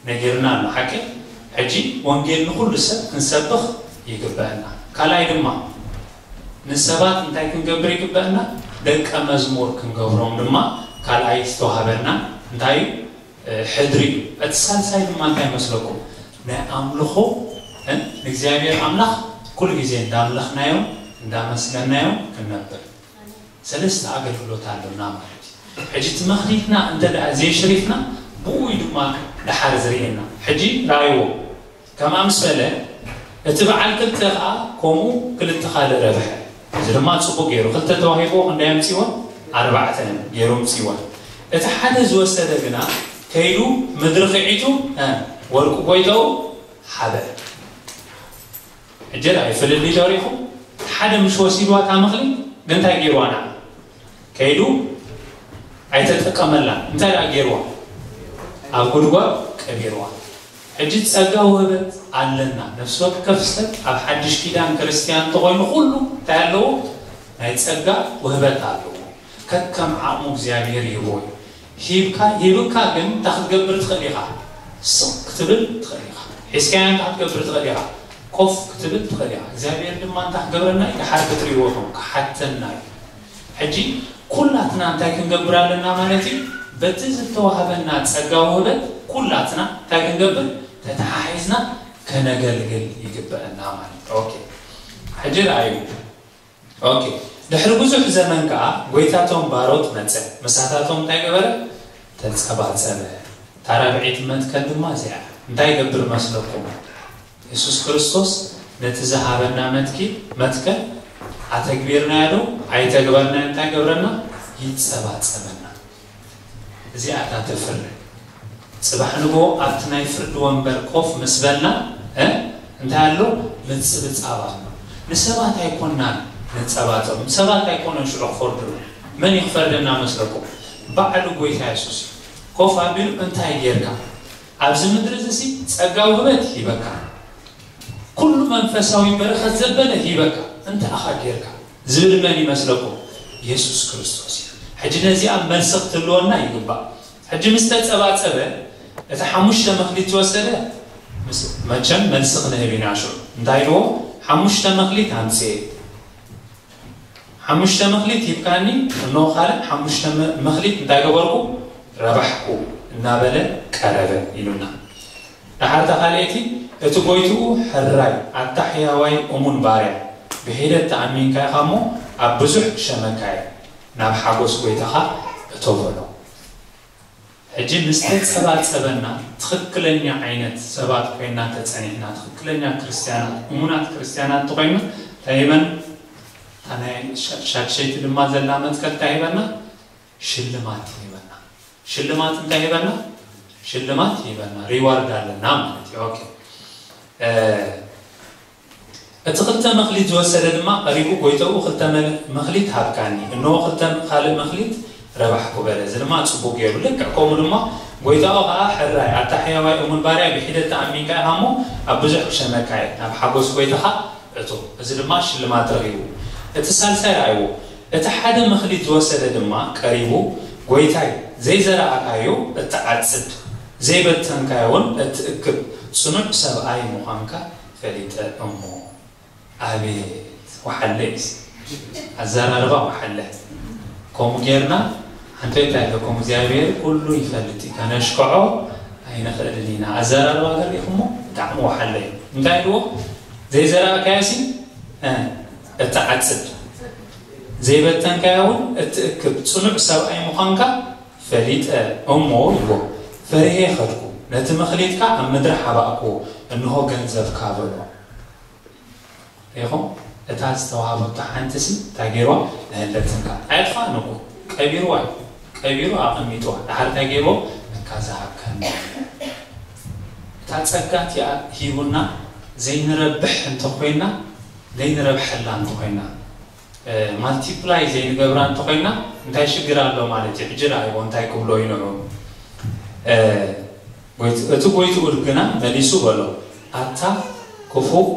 ነጊርና ኣሎ። ሓቂ? ሕጂ ወንጌል ንኹሉ ሰብ ክንሰብኽ ይግበአና። ካልኣይ ድማ ንሰባት እንታይ ክንገብር ይግበአና? ደቀ መዝሙር ክንገብሮም ድማ ካልኣይ ዝተዋህበና እንታይ እዩ? ሕድሪ እዩ። እቲ ሳልሳይ ድማ እንታይ መስለኩም? ናይ ኣምልኾ ንእግዚኣብሔር ኣምላኽ ኩሉ ግዜ እንዳምለኽናዮም እንዳመስገናዮም ክንነብር። ሰለስተ ኣገልግሎት ኣሎና ማለት እዩ። ሕጂ እቲ መኽሊትና እንተ ደኣ ዘየሽሪፍና ብኡ እዩ ድማ ደሓር ዝርእየና። ሕጂ ረኣይዎ። ከም ኣምሰለ እቲ በዓል ክልተ ኸዓ ከምኡ ክልተ ካልእ ረብሐ። እዚ ድማ ጽቡቅ ገይሩ ክልተ ተዋሂቦ ክንደይ ኣምጺወን? ኣርባዕተ ገይሩ ኣምጺወን። እቲ ሓደ ዝወሰደ ግና ከይዱ ምድሪ ክዒቱ ወርቂ ጎይታኡ ሓበ። ሕጂ ርኣይ ፍልልይ ዶ ሪኢኹም? ሓደ ምሽ ወሲድዋ እታ መኽሊት ግን እንታይ ገይርዋ ንዓ? ከይዱ ኣይተጠቀመላን። እንታይ ደኣ ገይርዋ? ኣብ ጉድጓድ ቀቢርዋ። ሕጂ ጸጋ ውህበት ኣለና። ነፍሲ ወከፍ ሰብ ኣብ ሓድሽ ኪዳን ክርስትያን እንተኾይኑ ኩሉ እንታይ ኣለዎ? ናይ ጸጋ ውህበት ኣለዎ። ከከም ዓቕሙ እግዚኣብሔር ይህቦ እዩ። ሂብካ ሂብካ ግን እንታይ ክትገብር ትኽእል ኢኻ? ስቕ ክትብል ትኽእል ኢኻ። ሒዝካያ እንታይ ክትገብር ትኽእል ኢኻ? ኮፍ ክትብል ትኽእል ኢኻ። እግዚኣብሔር ድማ እንታይ ክገብረና እዩ? ደሓር ክትርእይዎ ኢኹም፣ ክሓተና እዩ። ሕጂ ኩላትና እንታይ ክንገብር ኣለና ማለት እዩ? በቲ ዝተዋህበና ጸጋ ውህበት ኩላትና እንታይ ክንገብር? ተተሓሒዝና ከነገልግል ይግበአና ማለት እዩ። ኦኬ፣ ሕጂ ረኣዩ። ኦኬ፣ ድሕሪ ብዙሕ ዘመን ከኣ ጎይታቶም ባሮት መጸ፣ ምሳታቶም እንታይ ገበረ? ተጸባጸበ። እታ ራብዐይቲ መትከል ድማ እዚኣ። እንታይ ይገብር መስለኩም? የሱስ ክርስቶስ ነቲ ዝሃበና መትኪ መትከል ኣተግቢርናዮ ዶ ኣይተግበርናዮ እንታይ ገብረና? ይጸባጸበና። እዚኣ እታ ተፍርድ። ጽባሕ ንግሆ ኣብቲ ናይ ፍርዲ ወንበር ኮፍ ምስ በልና እ እንታይ ኣሎ? ምጽብጻብ ኣሎ። ንሰባት ኣይኮናን ንጸባጸብ፣ ንሰባት ኣይኮነን ሽዑ ክፈርዱና። መን እዩ ክፈርደና መስለኩም? ባዕሉ ጎይታ የሱስ እዩ። ኮፍ ኣቢሉ እንታይ ጌርካ? ኣብዚ ምድሪ እዚ ሲ ጸጋ ውህበት ሂበካ፣ ኩሉ መንፈሳዊ በረኸት ዘበለ ሂበካ፣ እንታይ ኢኻ ጌርካ ዝብል መን ይመስለኩም? የሱስ ክርስቶስ እዩ። ሕጂ ነዚኣ መልሲ ክትህልወና ይግባእ። ሕጂ ምስ ተጸባጸበ እቲ ሓሙሽተ መኽሊት ዝወሰደ ምስ መቸም መልሲ ክንህብ ኢና ሽዑ እንታይ ኢልዎ? ሓሙሽተ መኽሊት ኣምጽኤ ሓሙሽተ መኽሊት ሂብካኒ፣ እነሆ ካልእ ሓሙሽተ መ- መኽሊት እንታይ ገበርኩ? ረባሕኩ እናበለ ቀረበ ኢሉና። ደሓር እታ ካልኣይቲ እቲ ጎይትኡ ሕራይ ኣታ ሕያዋይ እሙን ባርያ ብሒደት ተኣሚንካ ኢኻ እሞ ኣብ ብዙሕ ክሸመካ እየ ናብ ሓጎስ ጎይታኻ እቶ በሎ። ሕጂ ምስ ተጸባጸበና ትኽክለኛ ዓይነት ሰባት ኮይና ተጸኒሕና ትኽክለኛ ክርስትያናት እሙናት ክርስትያናት እንተኾይና እንታይ ይበን እታ ናይ ሻድሸይቲ ድማ ዘላ መትከል እንታይ ይበና? ሽልማት ይበና። ሽልማት እንታይ ይበና? ሽልማት ይበና። ሪዋርድ ኣለና ማለት እዩ። ኦኬ እቲ ክልተ መኽሊት ዝወሰደ ድማ ቀሪቡ ጎይተኡ ክልተ መኽሊት ሃብካኒ፣ እንሆ ክልተ ካልእ መኽሊት ረባሕኩ በለ። እዚ ድማ ጽቡቕ ገይሩ። ልክዕ ከምኡ ድማ ጎይታኡ ኸኣ ሕራይ ኣታ ሕያዋይ እሙን ባርያ ብሒደት ተኣሚንካ ኢኻ እሞ ኣብ ብዙሕ ክሸመካ እየ፣ ናብ ሓጎስ ጎይታኻ እቶ። እዚ ድማ ሽልማት ረኺቡ። እቲ ሳልሳይ ረኣይዎ። እቲ ሓደ መኽሊት ዝወሰደ ድማ ቀሪቡ ጎይታይ ዘይዘራእካዮ እትዓጽድ ዘይበተንካዮ እውን እትእክብ ጽኑዕ ሰብኣይ ምዃንካ ፈሊጠ እሞ። ኣቤት ወሓለ እዩ። ኣዘራርባ ወሓለ። ከምኡ ጌርና ሓንቲ እንታይ ኣለኩም እግዚኣብሔር ኩሉ ይፈልጥ እዩ። ከነሽክዖ ኣይንኽእልን ኢና። ኣዘራርባ ገር ኢኹሞ ብጣዕሚ ወሓለ እዩ። እንታይ ኢልዎ? ዘይዘራእካዮ ሲ እትዓጽድ ዘይበተንካዮ እውን እትእክብ ጽኑዕ ሰብኣይ ምዃንካ ፈሊጠ እሞ ኢልዎ። ፈሪሄ ኸድኩ፣ ነቲ መኽሊትካ ኣብ ምድሪ ሓባእክዎ፣ እንሆ ገንዘብካ በሎ። ሪኢኹም? እታ ዝተዋህበቶ ሓንቲ ሲ እንታይ ገይርዋ? ንህለትንካ ኣየጥፋእን እኮ ቀቢርዋ እዩ። ቀቢሩ ኣቐሚጥዋ። ድሓር እንታይ ገይርዎ? እካ ዝሃብካኒ እታ ጸጋ እቲኣ ሂቡና ዘይንረብሕ እንተኾይና ዘይንረብሐላ እንተኾይና ማልቲፕላይ ዘይንገብራ እንተኾይና እንታይ ሽግር ኣሎ ማለት እዩ? ሕጂ ረኣይዎ እንታይ ክብሎ ይንዑ እቲ ጎይትኡ ግና መሊሱ በሎ፣ ኣታ ክፉእ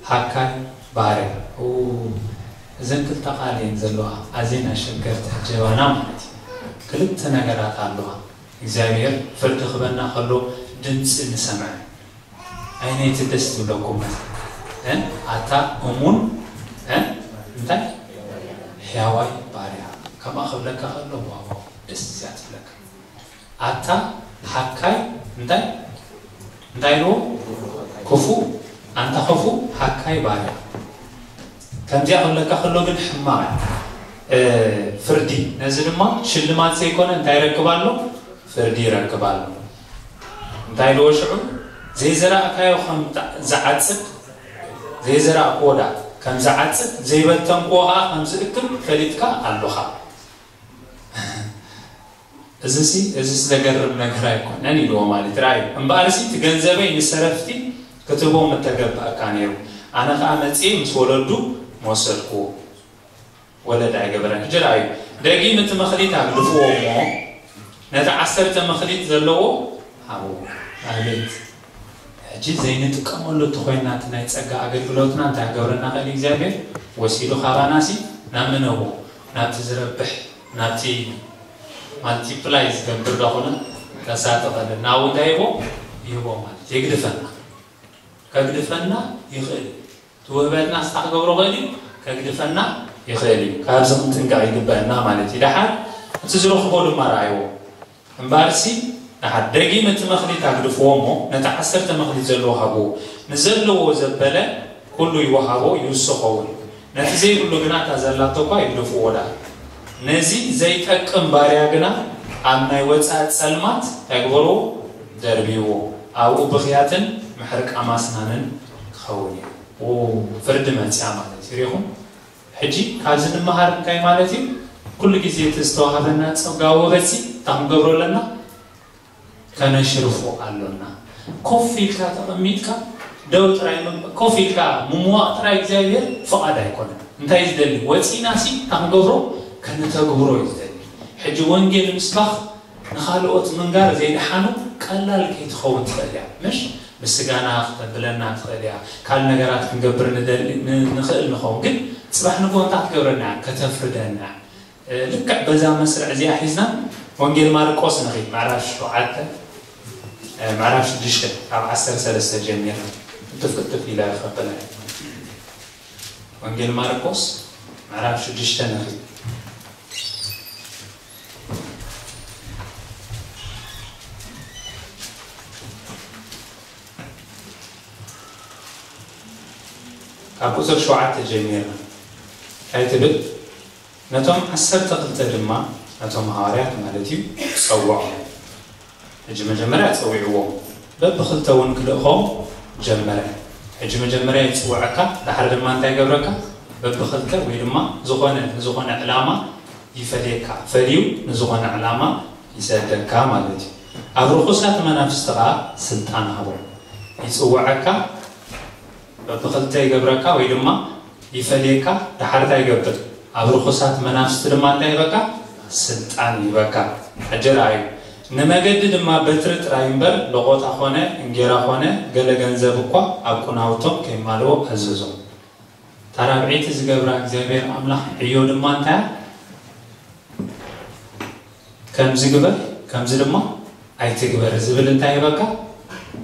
ሃካይ ባርያ። እዘን ክልተ ቃል እየን ዘለዋ ኣዝየን ኣሸገርቲ ሕጀባና ማለት እዩ። ክልተ ነገራት ኣለዋ። እግዚኣብሔር ፍርዲ ክበና ከሎ ድምፂ ንሰምዐ። ኣይነይቲ ደስ ትብለኩም ኣታ እሙን እንታይ ሕያዋይ ባርያ ከምኣ ክብለካ ከሎ ዋው ደስ እያ ትብለካ። ኣታ ሃካይ እንታይ እንታይ ኢልዎ ክፉ ኣንታ ክፉ ሃካይ ባርያ ከምዚኣ ክብለካ ከሎ ግን ሕማቕ ፍርዲ ነዚ ድማ ሽልማት ዘይኮነ እንታይ ይረክብ ኣሎ ፍርዲ ይረክብ ኣሎ እንታይ ኢልዎ ሽዑ ዘይዘራእካዮ ከም ዝዓፅድ ዘይዘራእክዎ ዳ ከም ዝዓፅድ ዘይበተንክዎ ከዓ ከም ዝእክብ ፈሊጥካ ኣለኻ እዚሲ እዚስ ዘገርም ነገር ኣይኮነን ኢልዎ ማለት ራእዩ እምበኣርሲ እቲ ገንዘበይ ንሰረፍቲ ክትቦ ምተገብኣካ ነይሩ ኣነ ከዓ መፅየ ምስ ወለዱ መወሰድክዎ ወለድ ኣይገበረን ሕጂ ራእዩ ደጊም እቲ መክሊት ኣግድፍዎ እሞ ነቲ ዓሰርተ መክሊት ዘለዎ ሃብዎ ኣቤት ሕጂ ዘይንጥቀመሉ እንተኾይና እቲ ናይ ፀጋ ኣገልግሎትና እንታይ ክገብረና ክእል እግዚኣብሔር ወሲዱ ካባናሲ ናብ ምነዎ ናብቲ ዝረብሕ ናብቲ ማልቲፕላይ ዝገብር ዳኹነ ከሳጥቐልና ኣብኡ እንታይ ይቦ ይህቦ ማለት የግድፈና ከግድፈና ይኽእል እዩ እቲ ውህበትና ስታ ክገብሮ ክእል እዩ ከግድፈና ይኽእል እዩ ካብዚ ክንጥንቀቕ ይግበአና ማለት እዩ ደሓር እቲ ዝረኽቦ ድማ ረኣይዎ እምበኣርሲ ደሓር ደጊም እቲ መኽሊት ኣግድፍዎ እሞ ነቲ ዓሰርተ መኽሊት ዘለዎ ሃብዎ ንዘለዎ ዘበለ ኩሉ ይወሃቦ ይውስኾ እውን ነቲ ዘይብሉ ግና እታ ዘላቶ እኳ ይግደፍዎ ደኣ ነዚ ዘይጠቅም ባርያ ግና ኣብ ናይ ወፃኢ ፀልማት እንታይ ግበርዎ ደርብይዎ ኣብኡ ብኽያትን ምሕርቃም ኣስናንን ክኸውን እዩ ፍርዲ መፅያ ማለት እዩ ሪኹም ሕጂ ካብዚ ንምሃር እንታይ ማለት እዩ ኩሉ ግዜ እቲ ዝተዋሃበና ፀጋ ወበፂ እንታይ ክንገብሮ ኣለና ከነሽርፎ ኣሎና ኮፍ ኢልካ ተቐሚጥካ ደው ጥራይ ኮፍ ኢልካ ምምዋቕ ጥራይ እግዚኣብሔር ፍቓድ ኣይኮነን እንታይ እዩ ዝደሊ ወፂና ሲ ክንገብሮ ከነተግብሮ እዩ ዝደሊ ሕጂ ወንጌል ምስባኽ ንኻልኦት ምንጋር ዘይደሓኑ ቀላል ከይትኸውን ትኽእል እያ ምሽ ምስጋና ክተብለና ትኽእል እያ ካል ነገራት ክንገብር ንኽእል ንኸውን ግን ፅባሕ ንጎ እንታይ ክትገብረና እያ ከተፍርደና ልክዕ በዛ መስርዕ እዚኣ ሒዝና ወንጌል ማርቆስ ንኺድ ምዕራፍ ሸውዓተ ምዕራፍ ሽዱሽተ ካብ ዓሰርተ ሰለስተ ጀሚርና ቅልጥፍ ቅልጥፍ ኢለ ከብላ ወንጌል ማርቆስ ምዕራፍ ሽዱሽተ ንኺድ ካብ ቁፅር ሸውዓተ ጀሚርና እንታይ ትብል ነቶም ዓሰርተ ክልተ ድማ ነቶም ሃዋርያት ማለት እዩ ጸውዖም። ሕጂ መጀመርያ ጸዊዕዎም በብኽልተ እውን ክልእኾም ጀመረ። ሕጂ መጀመርያ ይጽውዐካ፣ ደሓር ድማ እንታይ ይገብረካ? በብኽልተ ወይ ድማ ዝኾነ ንዝኾነ ዕላማ ይፈልየካ፣ ፈልዩ ንዝኾነ ዕላማ ይሰደካ ማለት እዩ። ኣብ ርኹሳት መናፍስቲ ኸዓ ስልጣን ሃቦም። ይጽውዐካ በብኽልተ ይገብረካ ወይ ድማ ይፈልየካ፣ ደሓር እንታይ ይገብር? ኣብ ርኹሳት መናፍስቲ ድማ እንታይ ይህበካ? ስልጣን ይህበካ። ሕጂ ረኣዩ፣ ንመገዲ ድማ በትሪ ጥራይ እምበር፣ ለቖጣ ኾነ እንጌራ ኾነ ገለ ገንዘብ እኳ ኣብ ቁናውቶም ከይማልኦ ኣዘዞም። እታ ራብዐይቲ ዝገብራ እግዚኣብሔር ኣምላኽ ዕዮ ድማ እንታይ እያ? ከምዚ ግበር፣ ከምዚ ድማ ኣይትግበር ዝብል እንታይ ይህበካ?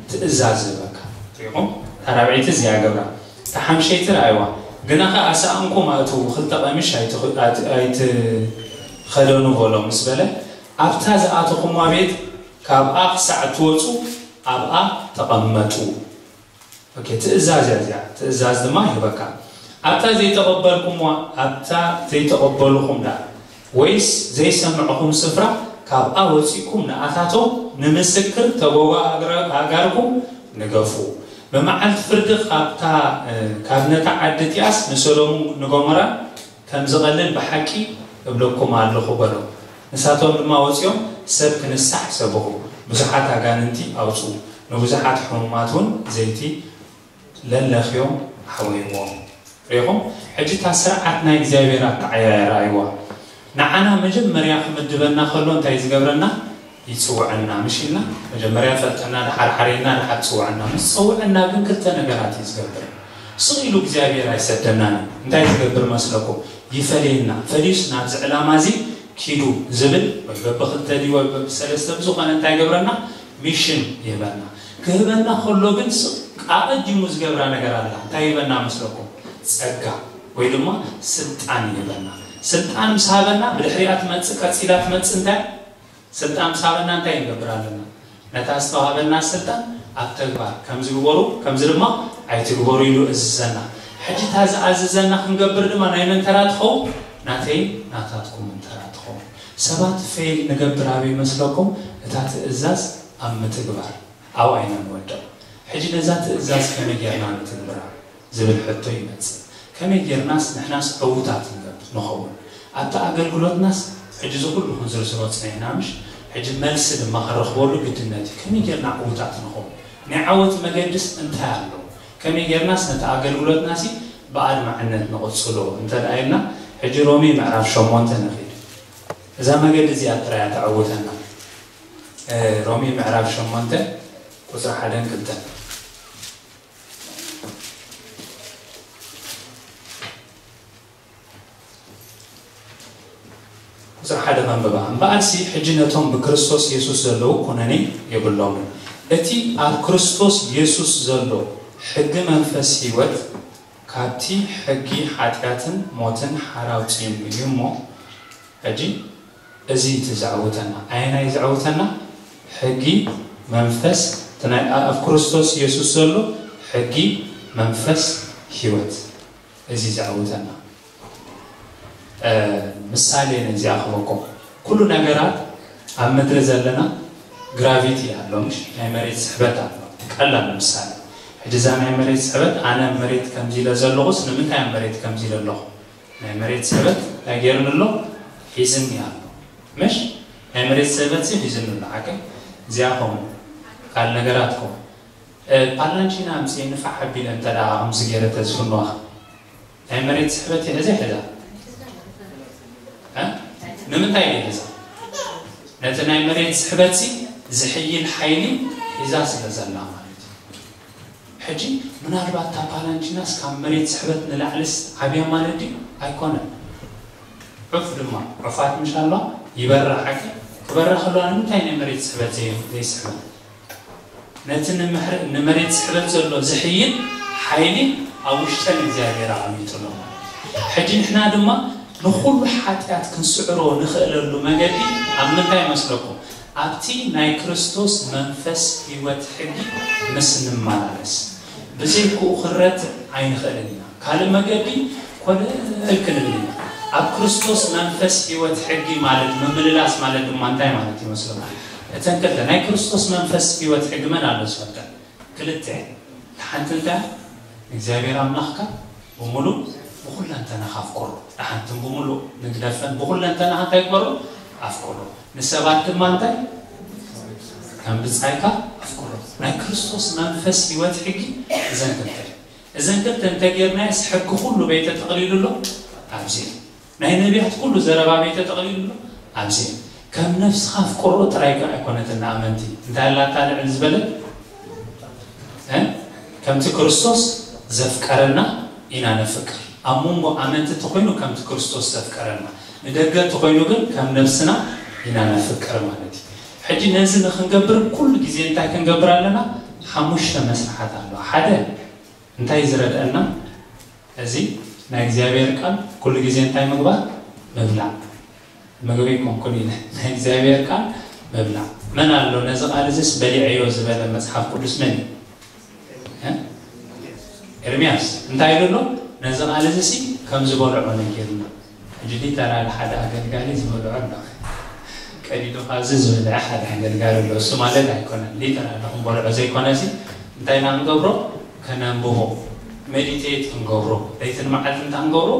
ትእዛዝ ይህበካ። ሪኢኹም? እታ ራብዐይቲ እዚኣ ገብራ። እታ ሓምሸይቲ ረኣይዋ። ግናኸ ኣሳእንኩም ኣእትዉ፣ ክልተ ቀሚሽ ኣይትኽ-፣ ኣት-፣ ኣይትኸደኑ በሎ ምስ በለ፣ ኣብታ ዝኣተኹማ ቤት ካብኣ ክሳዕ እትወጹ ኣብኣ ተቐመጡ። ኦኬ፣ ትእዛዝ እያ እዚኣ። ትእዛዝ ድማ ይህበካ። ኣብታ ዘይተቐበልኩምዋ፣ ኣብታ ዘይተቐበሉኹም ደኣ፣ ወይስ ዘይሰምዕኹም ስፍራ ካብኣ ወጺእኩም ንኣታቶም ንምስክር ተጎባ ኣግራ-፣ ኣእጋርኩም ንገፉ። ብመዓልቲ ፍርዲ ካብታ፣ እ፣ ካብ ነታ ዓዲ እቲኣስ ንሰዶምን ንጎሞራን ከም ዝቐልል ብሓቂ እብለኩም ኣለኹ በሎም። ንሳቶም ድማ ወጺኦም ሰብ ክንሳሕ ሰበኹ፣ ብዙሓት ኣጋንንቲ ኣውጽኡ፣ ንብዙሓት ሕሙማት እውን ዘይቲ ለለኽዮም ሓወይዎም። ሪኹም? ሕጂ እታ ስርዓት ናይ እግዚኣብሔር ኣተዓያያ ረኣይዋ። ንዓና መጀመርያ ክምድበና ከሎ እንታይ ዝገብረና? ይጽውዐና፣ ምሽ ኢልና? መጀመርያ ይፈልጠና፣ ድሓር ሓርየና፣ ድሓር ጽውዐና። ምስ ጸውዐና ግን ክልተ ነገራት እዩ ዝገብር። ስቕ ኢሉ እግዚኣብሔር ኣይሰደናን እዩ። እንታይ ዝገብር መስለኩም? ይፈልየና። ፈሊዩስ ናብዚ ዕላማ እዚ ኪዱ ዝብል ወይ በብክልተ ድዩ ወይ በብሰለስተ ብዝኾነ እንታይ ገብረና? ሚሽን ይህበና። ክህበና ከሎ ግን ስ-፣ ኣቐዲሙ ዝገብራ ነገር ኣላ። እንታይ ይህበና መስለኩም? ጸጋ ወይ ድማ ስልጣን ይህበና። ስልጣን ምስ ሃበና ብድሕሪኣ ትመጽእ፣ ቀጺላ ትመጽእ እንታይ? ስልጣን ምስ ሃበና እንታይ ንገብር ኣለና? ነታ ዝተዋህበና ስልጣን ኣብ ተግባር ከምዚ ግበሩ፣ ከምዚ ድማ ኣይትግበሩ ኢሉ እዝዘና። ሕጂ እታ ዝኣዘዘና ክንገብር ድማ ናይ መን ተራ ትኸውን? ናተይ ናታትኩም ተራ ትኸውን። ሰባት ፌል ንገብር ኣበይ መስለኩም? እታ ትእዛዝ ኣብ ምትግባር። ኣብኣ ኢና ንወድቕ። ሕጂ ነዛ ትእዛዝ ከመይ ጌርና ንትግብራ ዝብል ሕቶ ይመጽእ። ከመይ ጌርናስ ንሕናስ ዕዉታት ንገብ-፣ ንኸውን? ኣብቲ ኣገልግሎትናስ ሕጂ እዚ ኩሉ ክንዝርዝሮ ጸኒሕና ምሽ? ሕጂ መልሲ ድማ ክንረኽበሉ ግድነት እዩ። ከመይ ጌርና ዕዉታት ንኸውን? ናይ ዓወት መገድስ እንታይ ኣሎ? ከመይ ጌርናስ ነቲ ኣገልግሎትናሲ ብኣድማዕነት ንቕጽሎ እንተ ደኣ ኢልና፣ ሕጂ ሮሜ ምዕራፍ ሸሞንተ ንኺድ። እዛ መገዲ እዚኣ ጥራይ እያ ተዕውተና። እ፣ ሮሜ ምዕራፍ ሸሞንተ ቁጽሪ ሓደን ክልተን። ቁጽሪ ሓደ ከንብባ። እምበኣርሲ ሕጂ ነቶም ብክርስቶስ የሱስ ዘለዉ ኩነኔ የብሎምን። እቲ ኣብ ክርስቶስ የሱስ ዘሎ ሕጊ መንፈስ ህይወት ካብቲ ሕጊ ሓጢኣትን ሞትን ሓራ ኣውጽኡኒ እዩ እሞ፣ ሕጂ እዚ እቲ ዘዕውተና። ኣየናይ ዘዕውተና? ሕጊ መንፈስ፣ እቲ ናይ ኣብ ክርስቶስ የሱስ ዘሎ ሕጊ መንፈስ ህይወት። እዚ ዘዕውተና። እ፣ ምሳሌ ነዚኣ ክህበኩም። ኩሉ ነገራት ኣብ ምድሪ ዘለና ግራቪቲ ኣሎ፣ ምሽ? ናይ መሬት ስሕበት ኣሎ። ቀላል ምሳሌ። ሕጂ እዛ ናይ መሬት ስሕበት፣ ኣነ ኣብ መሬት ከምዚ ኢለ ዘለኹስ፣ ንምንታይ ኣብ መሬት ከምዚ ኢለ ኣለኹ? ናይ መሬት ስሕበት እንታይ ገይሩኒ ኣሎ? ሒዝኒ ኣሎ። ምሽ? ናይ መሬት ስሕበት ሲ ሒዝኒ ኣሎ። ሓቂ? እዚኣ ከምኡ። ካልእ ነገራት ከምኡ። እ፣ ፓላንቺና ኣምፅኤ ንፋሕ ኣቢለ እንተ ደኣ ከምዚ ገይረ ተዝፍንዋኻ። ናይ መሬት ስሕበት ይሕዛ ይሕዛ? እ? ንምንታይ ይሕዛ? ነቲ ናይ መሬት ስሕበት ሲ ዝሕይል ሓይሊ ሒዛ ስለ ዘላ ማለት እዩ። ሕጂ ምናልባት እታ ፓላንቺናስ ካብ መሬት ስሕበት ንላዕልስ ዓብያ ማለት ድዩ? ኣይኮነን። ዑፍ ድማ፣ ዑፋት ምሽ ኣለዋ፣ ይበራ ሓቂ። ክበራ ከለዋ ንምንታይ ናይ መሬት ስሕበት ዘይ-፣ ዘይስሕበን? ነቲ ንምሕር-፣ ንመሬት ስሕበት ዘሎ ዝሕይል ሓይሊ ኣብ ውሽጠን እግዚኣብሔር ኣቐሚጡ ኣሎ። ሕጂ ንሕና ድማ ንኹሉ ሓጢኣት ክንስዕሮ ንኽእለሉ መገዲ ኣብ ምንታይ መስለኩም? ኣብቲ ናይ ክርስቶስ መንፈስ ህይወት ሕጊ ምስ ንመላለስ። ብዘይክኡ ክረትዕ ኣይንኽእልን ኢና። ካልእ መገዲ ኮለል ክንብል ኢና። ኣብ ክርስቶስ መንፈስ ህይወት ሕጊ ማለት ምምልላስ ማለት ድማ እንታይ ማለት ይመስለኩም? እተን ክልተ ናይ ክርስቶስ መንፈስ ህይወት ሕጊ መን ኣሎ ዝፈልጠን? ክልተ። ሓንቲ እንታይ? ንእግዚኣብሔር ኣምላኽካ ብምሉእ ብኹለንተናኻ ኣፍቅሮ። ንሓንትን ብምሉእ ንግደፈን ብኹለንተናኻ እንታይ ግበሮ? ኣፍቅሮ። ንሰባት ድማ እንታይ? ከም ብጻይካ ኣፍቅሮ። ናይ ክርስቶስ መንፈስ ህይወት ሕጊ እዘን ክልተ። እዘን ክልተ እንተጌርናየስ ሕጊ ኩሉ በይተ ተቕሊሉ ኣሎ ኣብዚ። ናይ ነቢያት ኩሉ ዘረባ በይተ ተቕሊሉ ኣሎ ኣብዚ። ከም ነፍስኻ ኣፍቅሮ ጥራይ ግን ኣይኮነትን ንኣመንቲ። እንታይ ኣላታ ልዕል ዝበለት? እ? ከምቲ ክርስቶስ ዘፍቀረና ኢና ነፍቅር። ኣብ መንጎ ኣመንቲ ተኾይኑ ከምቲ ክርስቶስ ዘፍቀረና፣ ንደገ ተኾይኑ ግን ከም ነፍስና ኢና ነፍቅር ማለት እዩ። ሕጂ ነዚ ንክንገብር ኩሉ ግዜ እንታይ ክንገብር ኣለና? ሓሙሽተ መስርሓት ኣሎ። ሓደ እንታይ ዝረድአና? እዚ ናይ እግዚኣብሔር ቃል ኩሉ ግዜ እንታይ ምግባር? ምብላዕ። ምግቢ ኣይኮንኩን ኢለ። ናይ እግዚኣብሔር ቃል ምብላዕ። መን ኣሎ ነዚ ቃል እዚስ በሊዐዮ ዝበለ መጽሓፍ ቅዱስ መን እዩ? እ? ኤርምያስ። እንታይ ኢሉ ኣሎ? ነዚ ቃል እዚሲ ከም ዝበልዖ ነጊሩና። ሕጂ ሊተራል ሓደ ኣገልጋሊ ዝበልዖ ኣሎ። ቀዲዱ ካብዚ ዝበልዐ ሓደ ኣገልጋሊ ኣሎ። እሱ ማለት ኣይኮነን። ሊተራል ክንበልዖ ዘይኮነሲ እንታይ ኢና ክንገብሮ? ከነንብቦ፣ ሜዲቴት ክንገብሮ፣ ለይትን መዓልትን እንታይ ክንገብሮ?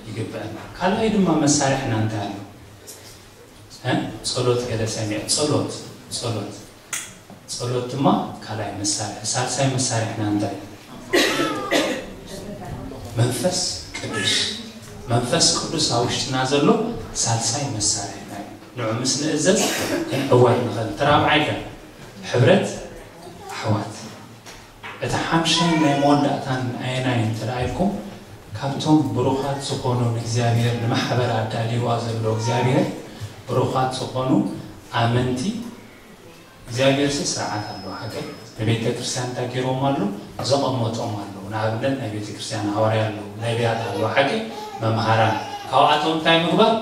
ይግበአና። ካልኣይ ድማ መሳርሕና እንታይ ኣሎ? እ? ጸሎት ገለ ሰሚዐ። ጸሎት፣ ጸሎት። ጸሎት ድማ ካልኣይ መሳርሒ። ሳልሳይ መሳርሕና እንታይ እዩ? መንፈስ ቅዱስ። መንፈስ ቅዱስ ኣብ ውሽጥና ዘሎ ሳልሳይ መሳርሒና እዩ። ንዑ ምስ ንእዘዝ ክንዕወት ንኽእል። እቲ ራብዓይ ከ ሕብረት ኣሕዋት። እቲ ሓምሻይን ናይ መወዳእታን ኣየናይ እንተ ደኣ ኢልኩም፣ ካብቶም ብሩኻት ዝኾኑ፣ ንእግዚኣብሔር ንማሕበር ኣዳልይዋ ዘሎ እግዚኣብሔር ብሩኻት ዝኾኑ ኣመንቲ እግዚኣብሔር ሲ ስርዓት ኣለዎ። ሓቀይ ንቤተ ክርስቲያን እንታይ ገይርዎም ኣሎ? ዘቐመጦም ኣለዉ። ንኣብነት ናይ ቤተ ክርስቲያን ሃዋርያ ኣለዉ፣ ነቢያት ኣለዉ፣ ሓቀይ መምሃራን። ካብኣቶም እንታይ ምግባር?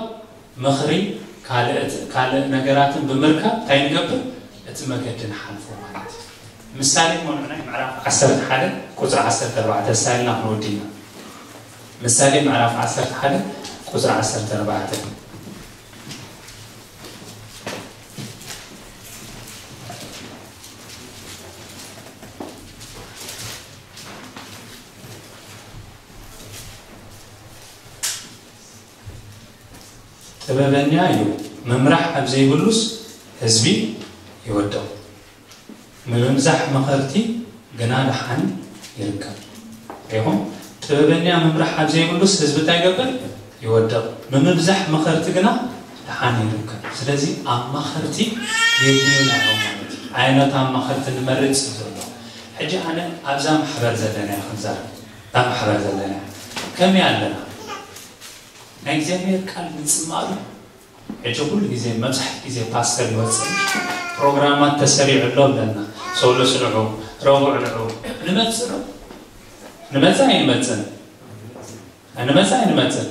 ምኽሪ፣ ካልእ ነገራትን ብምርካብ እንታይ ንገብር? እቲ መገዲ ንሓልፎ ማለት እዩ። ምሳሌ እሞ ንዕናይ ምዕራፍ ዓሰርተ ሓደ ቁፅሪ ዓሰርተ ኣርባዕተ ሳይልና ክንወዲ ኢና። ምሳሌ ምዕራፍ ዓሰርተ ሓደ ቁፅሪ ዓሰርተ ኣርባዕተ። ጥበበኛ እዩ፣ ምምራሕ ኣብ ዘይብሉስ ህዝቢ ይወድቕ። ምብምዛሕ መኸርቲ ግና ደሓን ይርከብ። ሪኹም? ጥበበኛ ምምራሕ ኣብ ዘይብሉስ ህዝቢ እንታይ ይገብር? ይወድቕ። ምምብዛሕ መኸርቲ ግና ደሓን ይርከብ። ስለዚ ኣማኸርቲ የድልዩና እዮም ማለት እዩ። ዓይነት ኣማኸርቲ ንመርጽ እዩ ዘሎ። ሕጂ ኣነ ኣብዛ ማሕበር ዘለና እያ ክንዛረብ። እዛ ማሕበር ዘለና እያ። ከመይ ኣለና? ናይ እግዚኣብሔር ቃል ንጽማዱ። ሕጂ ኩሉ ግዜ፣ መብዛሕትኡ ግዜ ፓስተር ይወጽእ፣ ፕሮግራማት ተሰሪዑ ኣሎ ኣለና። ሰሉስ ንዑ፣ ረቡዕ ንዑ። ንመጽእ ዶ? ንመጽእ ኣይንመጽእን? ንመጽእ ኣይንመጽእን?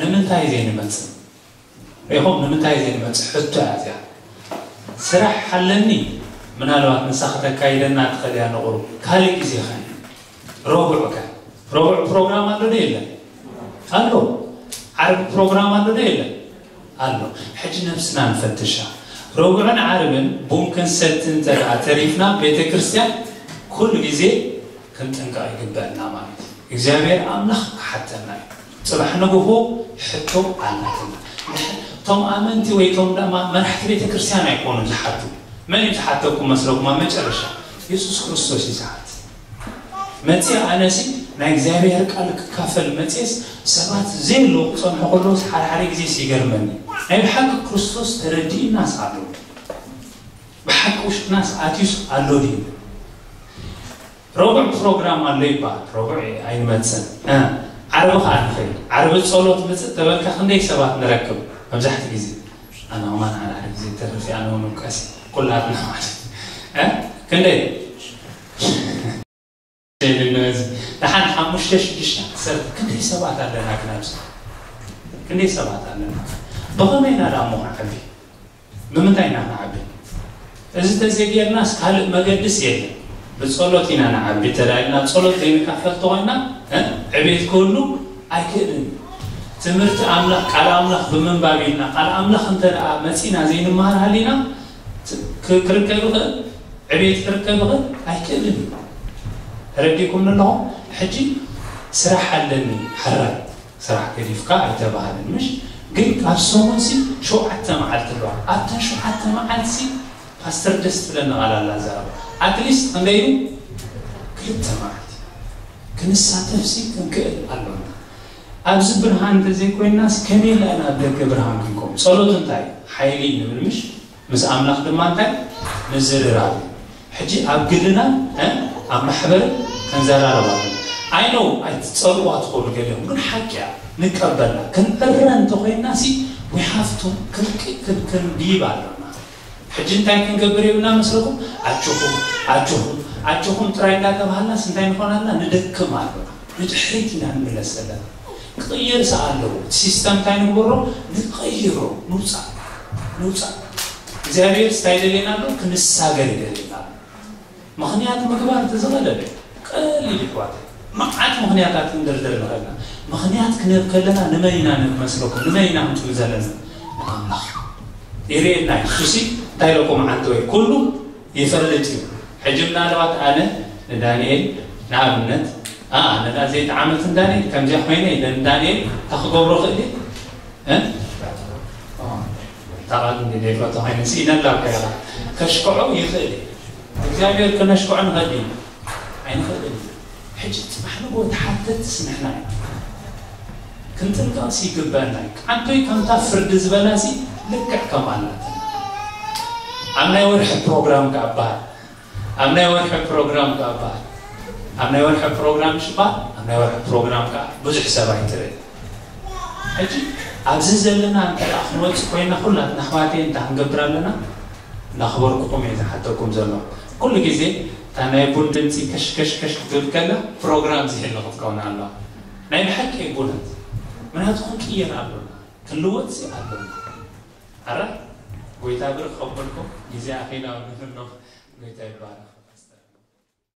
ንምንታይ ዘይንመጽእ? ሪኹም? ንምንታይ ዘይንመጽእ? ሕቶ እያ እዚኣ። ስራሕ ኣለኒ፣ ምናልባት ንሳ ከተካይደና ትኽእል እያ ንቑሩብ። ካልእ ግዜ ኸ? ረቡዕ ከ? ረቡዕ ፕሮግራም ኣሎ ዶ የለን? ኣሎ። ዓርቢ ፕሮግራም ኣሎ ዶ የለን? ኣሎ። ሕጂ ነብስና ንፈትሻ። ረቡዕን ዓርብን ቡን ክንሰቲ እንተ ደኣ ተሪፍና፣ ቤተ ክርስቲያን ኩሉ ግዜ ክንጥንቀቕ ይግበአና ማለት እዩ። እግዚኣብሔር ኣምላኽ ክሓተና እዩ። ጽባሕ ንግሆ ሕቶ ኣላትና። እቶም ኣመንቲ ወይ እቶም ደማ መራሕቲ ቤተ ክርስቲያን ኣይኮኑን ዝሓቱ። መን እዩ ዝሓተኩም መስለኩም? ኣብ መጨረሻ የሱስ ክርስቶስ እዩ ዝሓት። መጽየ ኣነሲ ናይ እግዚኣብሔር ቃል ክካፈል መጽየስ ሰባት ዘየለዉ ክጸንሑ ከለዉ ሓደ ሓደ ግዜስ ይገርመኒ። ናይ ብሓቂ ክርስቶስ ተረዲእናስ ኣሎ? ብሓቂ ውሽጥናስ ኣትዩስ ኣሎ ድዩ? ረቡዕ ፕሮግራም ኣሎ ይበሃል። ረቡዕ ኣይንመጽን። እ፣ ዓርቢ ከኣ ንኸይድ። ዓርቢ ጸሎት ምጽእ ተበልካ ክንደይ ሰባት ንረክብ? መብዛሕትኡ ግዜ ኣነ ከማን ሓደ ሓደ ግዜ ተርፍ እየ፣ ኣነ እውን ውቀስ እየ። ኩላትና ማለት እ፣ ክንደይ? ደሓን ሓሙሽተ ሽዱሽተ ዓሰርተ ክንደይ ሰባት ኣለና ግን ኣብዚ? ክንደይ ሰባት ኣለና? ብኸመይ ኢና ደኣ እሞ ክንዓቢ? ብምንታይ ኢና ክንዓቢ? እዚ ተዘይጌርናስ ካልእ መገድስ የለን። ብጸሎት ኢና ንዓቢ። ተዳሊና ጸሎት ዘይንካፈል ተኾይና፣ እ፣ ዕቤት ክህሉ ኣይክእልን እዩ። ትምህርቲ ኣምላኽ፣ ቃል ኣምላኽ ብምንባብ ኢልና፣ ቃል ኣምላኽ እንተ ደኣ መጺና ዘይንመሃር ሃሊና፣ ት-፣ ክ-፣ ክርከብ ይኽእል? ዕቤት ክርከብ ይኽእል? ኣይክእልን እዩ። ተረዲእኩም ኣለኹም? ሕጂ ስራሕ ኣለኒ፣ ሕራይ። ስራሕ ገዲፍካ ኣይተባህልን፣ ምሽ? ግን ካብ ሰሙንሲ ሸውዓተ መዓልቲ ኣለዋ። ኣብተን ሸውዓተ መዓልትሲ ፓስተር ደስ ትብለኒ ቃል ኣላ ዘረባ። ኣትሊስት ክንደይ እዩ? ክልተ መዓልቲ። ክንሳተፍሲ ክንክእል ኣሎና። ኣብዚ ብርሃን እንተዘይኮይናስ ከመይ ኢልና ኢና ኣብ ደገ ብርሃን ክንከውን? ጸሎት እንታይ? ሓይሊ እዩ ንብል፣ ምሽ? ምስ ኣምላኽ ድማ እንታይ? ምዝርራብ እዩ። ሕጂ ኣብ ግልና፣ እ፣ ኣብ ማሕበር ክንዘራረብ ኣለና። I know ኣይትጸልዋ ትኽእሉ ገሊኹም፣ ግን ሓቂ እያ፣ ንቀበላ። ክንዕረ እንተኾይናሲ፣ we have to ክን-፣ ክን-፣ ክንድይብ ኣለና። ሕጂ እንታይ ክንገብር የብልና መስለኩም? ኣጆኹም፣ ኣጆኹም፣ ኣጆኹም ጥራይ እንዳተባሃልናስ እንታይ ንኾን ኣለና? ንደክም ኣለና። ንድሕሪት ኢና ንምለስ ዘለና። ክቕየር ሰ ኣለዎ። እቲ ሲስተም እንታይ ንግበሮ? ንቐይሮ። ንውፃእ። ንውፃእ። እግዚኣብሔር እንታይ ይደልየና ኣሎ? ክንሳገር ይደልየና ኣሎ። ምኽንያት ምግባር እቲ ዝቐለለ። ቀሊል ይሕዋት። መዓት ምኽንያታት ክንድርድር ንኽእል ኢና። ምኽንያት ክንህብ ከለና ንመን ኢና ንመስለኩም? ንመን ኢና ክንጥሉ ዘለና? ንኣምላኽ። ይርእየና እዩ። እሱሲ እንታይ ኢለኩም ዓንተወይ? ኩሉ ይፈልጥ እዩ። ሕጂ ምናልባት ኣነ ንዳንኤል ንኣብነት፣ ኣ፣ ኣነ ዳ ዘይጠዓመትን ዳንኤል ከምዚኣ ኮይነ ኢለ ንዳንኤል እንታይ ክገብሮ ክእል እየ? እ? ኦ፣ እታ ቃል እንዲ ዘይፈቶ ኮይነ ስኢነላ እኮ ኢኻ። ከሽክዖ ይኽእል እዩ። እግዚኣብሔር ክነሽክዖ ንኽእል እዩ? ኣይንኽእልን እዩ። ጽባሕ ንግሆ ተሓተትስ ንሕና ኢና። ክንጥንቀቕስ ይግበአና እዩ። ከዓንቶይ ከምታ ፍርዲ ዝበላሲ ልክዕ ከም ኣላትና። ኣብ ናይ ወርሒ ፕሮግራም ከኣ በሃል። ኣብ ናይ ወርሒ ፕሮግራም ከኣ በሃል። ኣብ ናይ ወርሒ ፕሮግራም ሽባ፣ ኣብ ናይ ወርሒ ፕሮግራም ከኣ ብዙሕ ሰብ ኣይትርኢ። ሕጂ ኣብዚ ዘለና እንተ ደኣ ክንወጽእ ኮይና ኩላትና ኣሕዋተይ እንታይ ክንገብር ኣለና? እንዳኽበርኩኹም እየ ዝሓተኩም ዘሎ። ኩሉ ግዜ እታ ናይ ቡን ድምጺ ከሽከሽከሽ ክትብል ከላ ፕሮግራም ዝህሊ ክትከውን ኣለዋ። ናይ ብሓቂ እየ ቡነት። ምክንያቱ ክንቅየር ኣሎና። ክንልወጥሲ ኣሎና። ኣረ ጎይታ ብርኽ ከበልኩም ግዜ ኣኺና ንህሎ። ጎይታ ይባረኽ።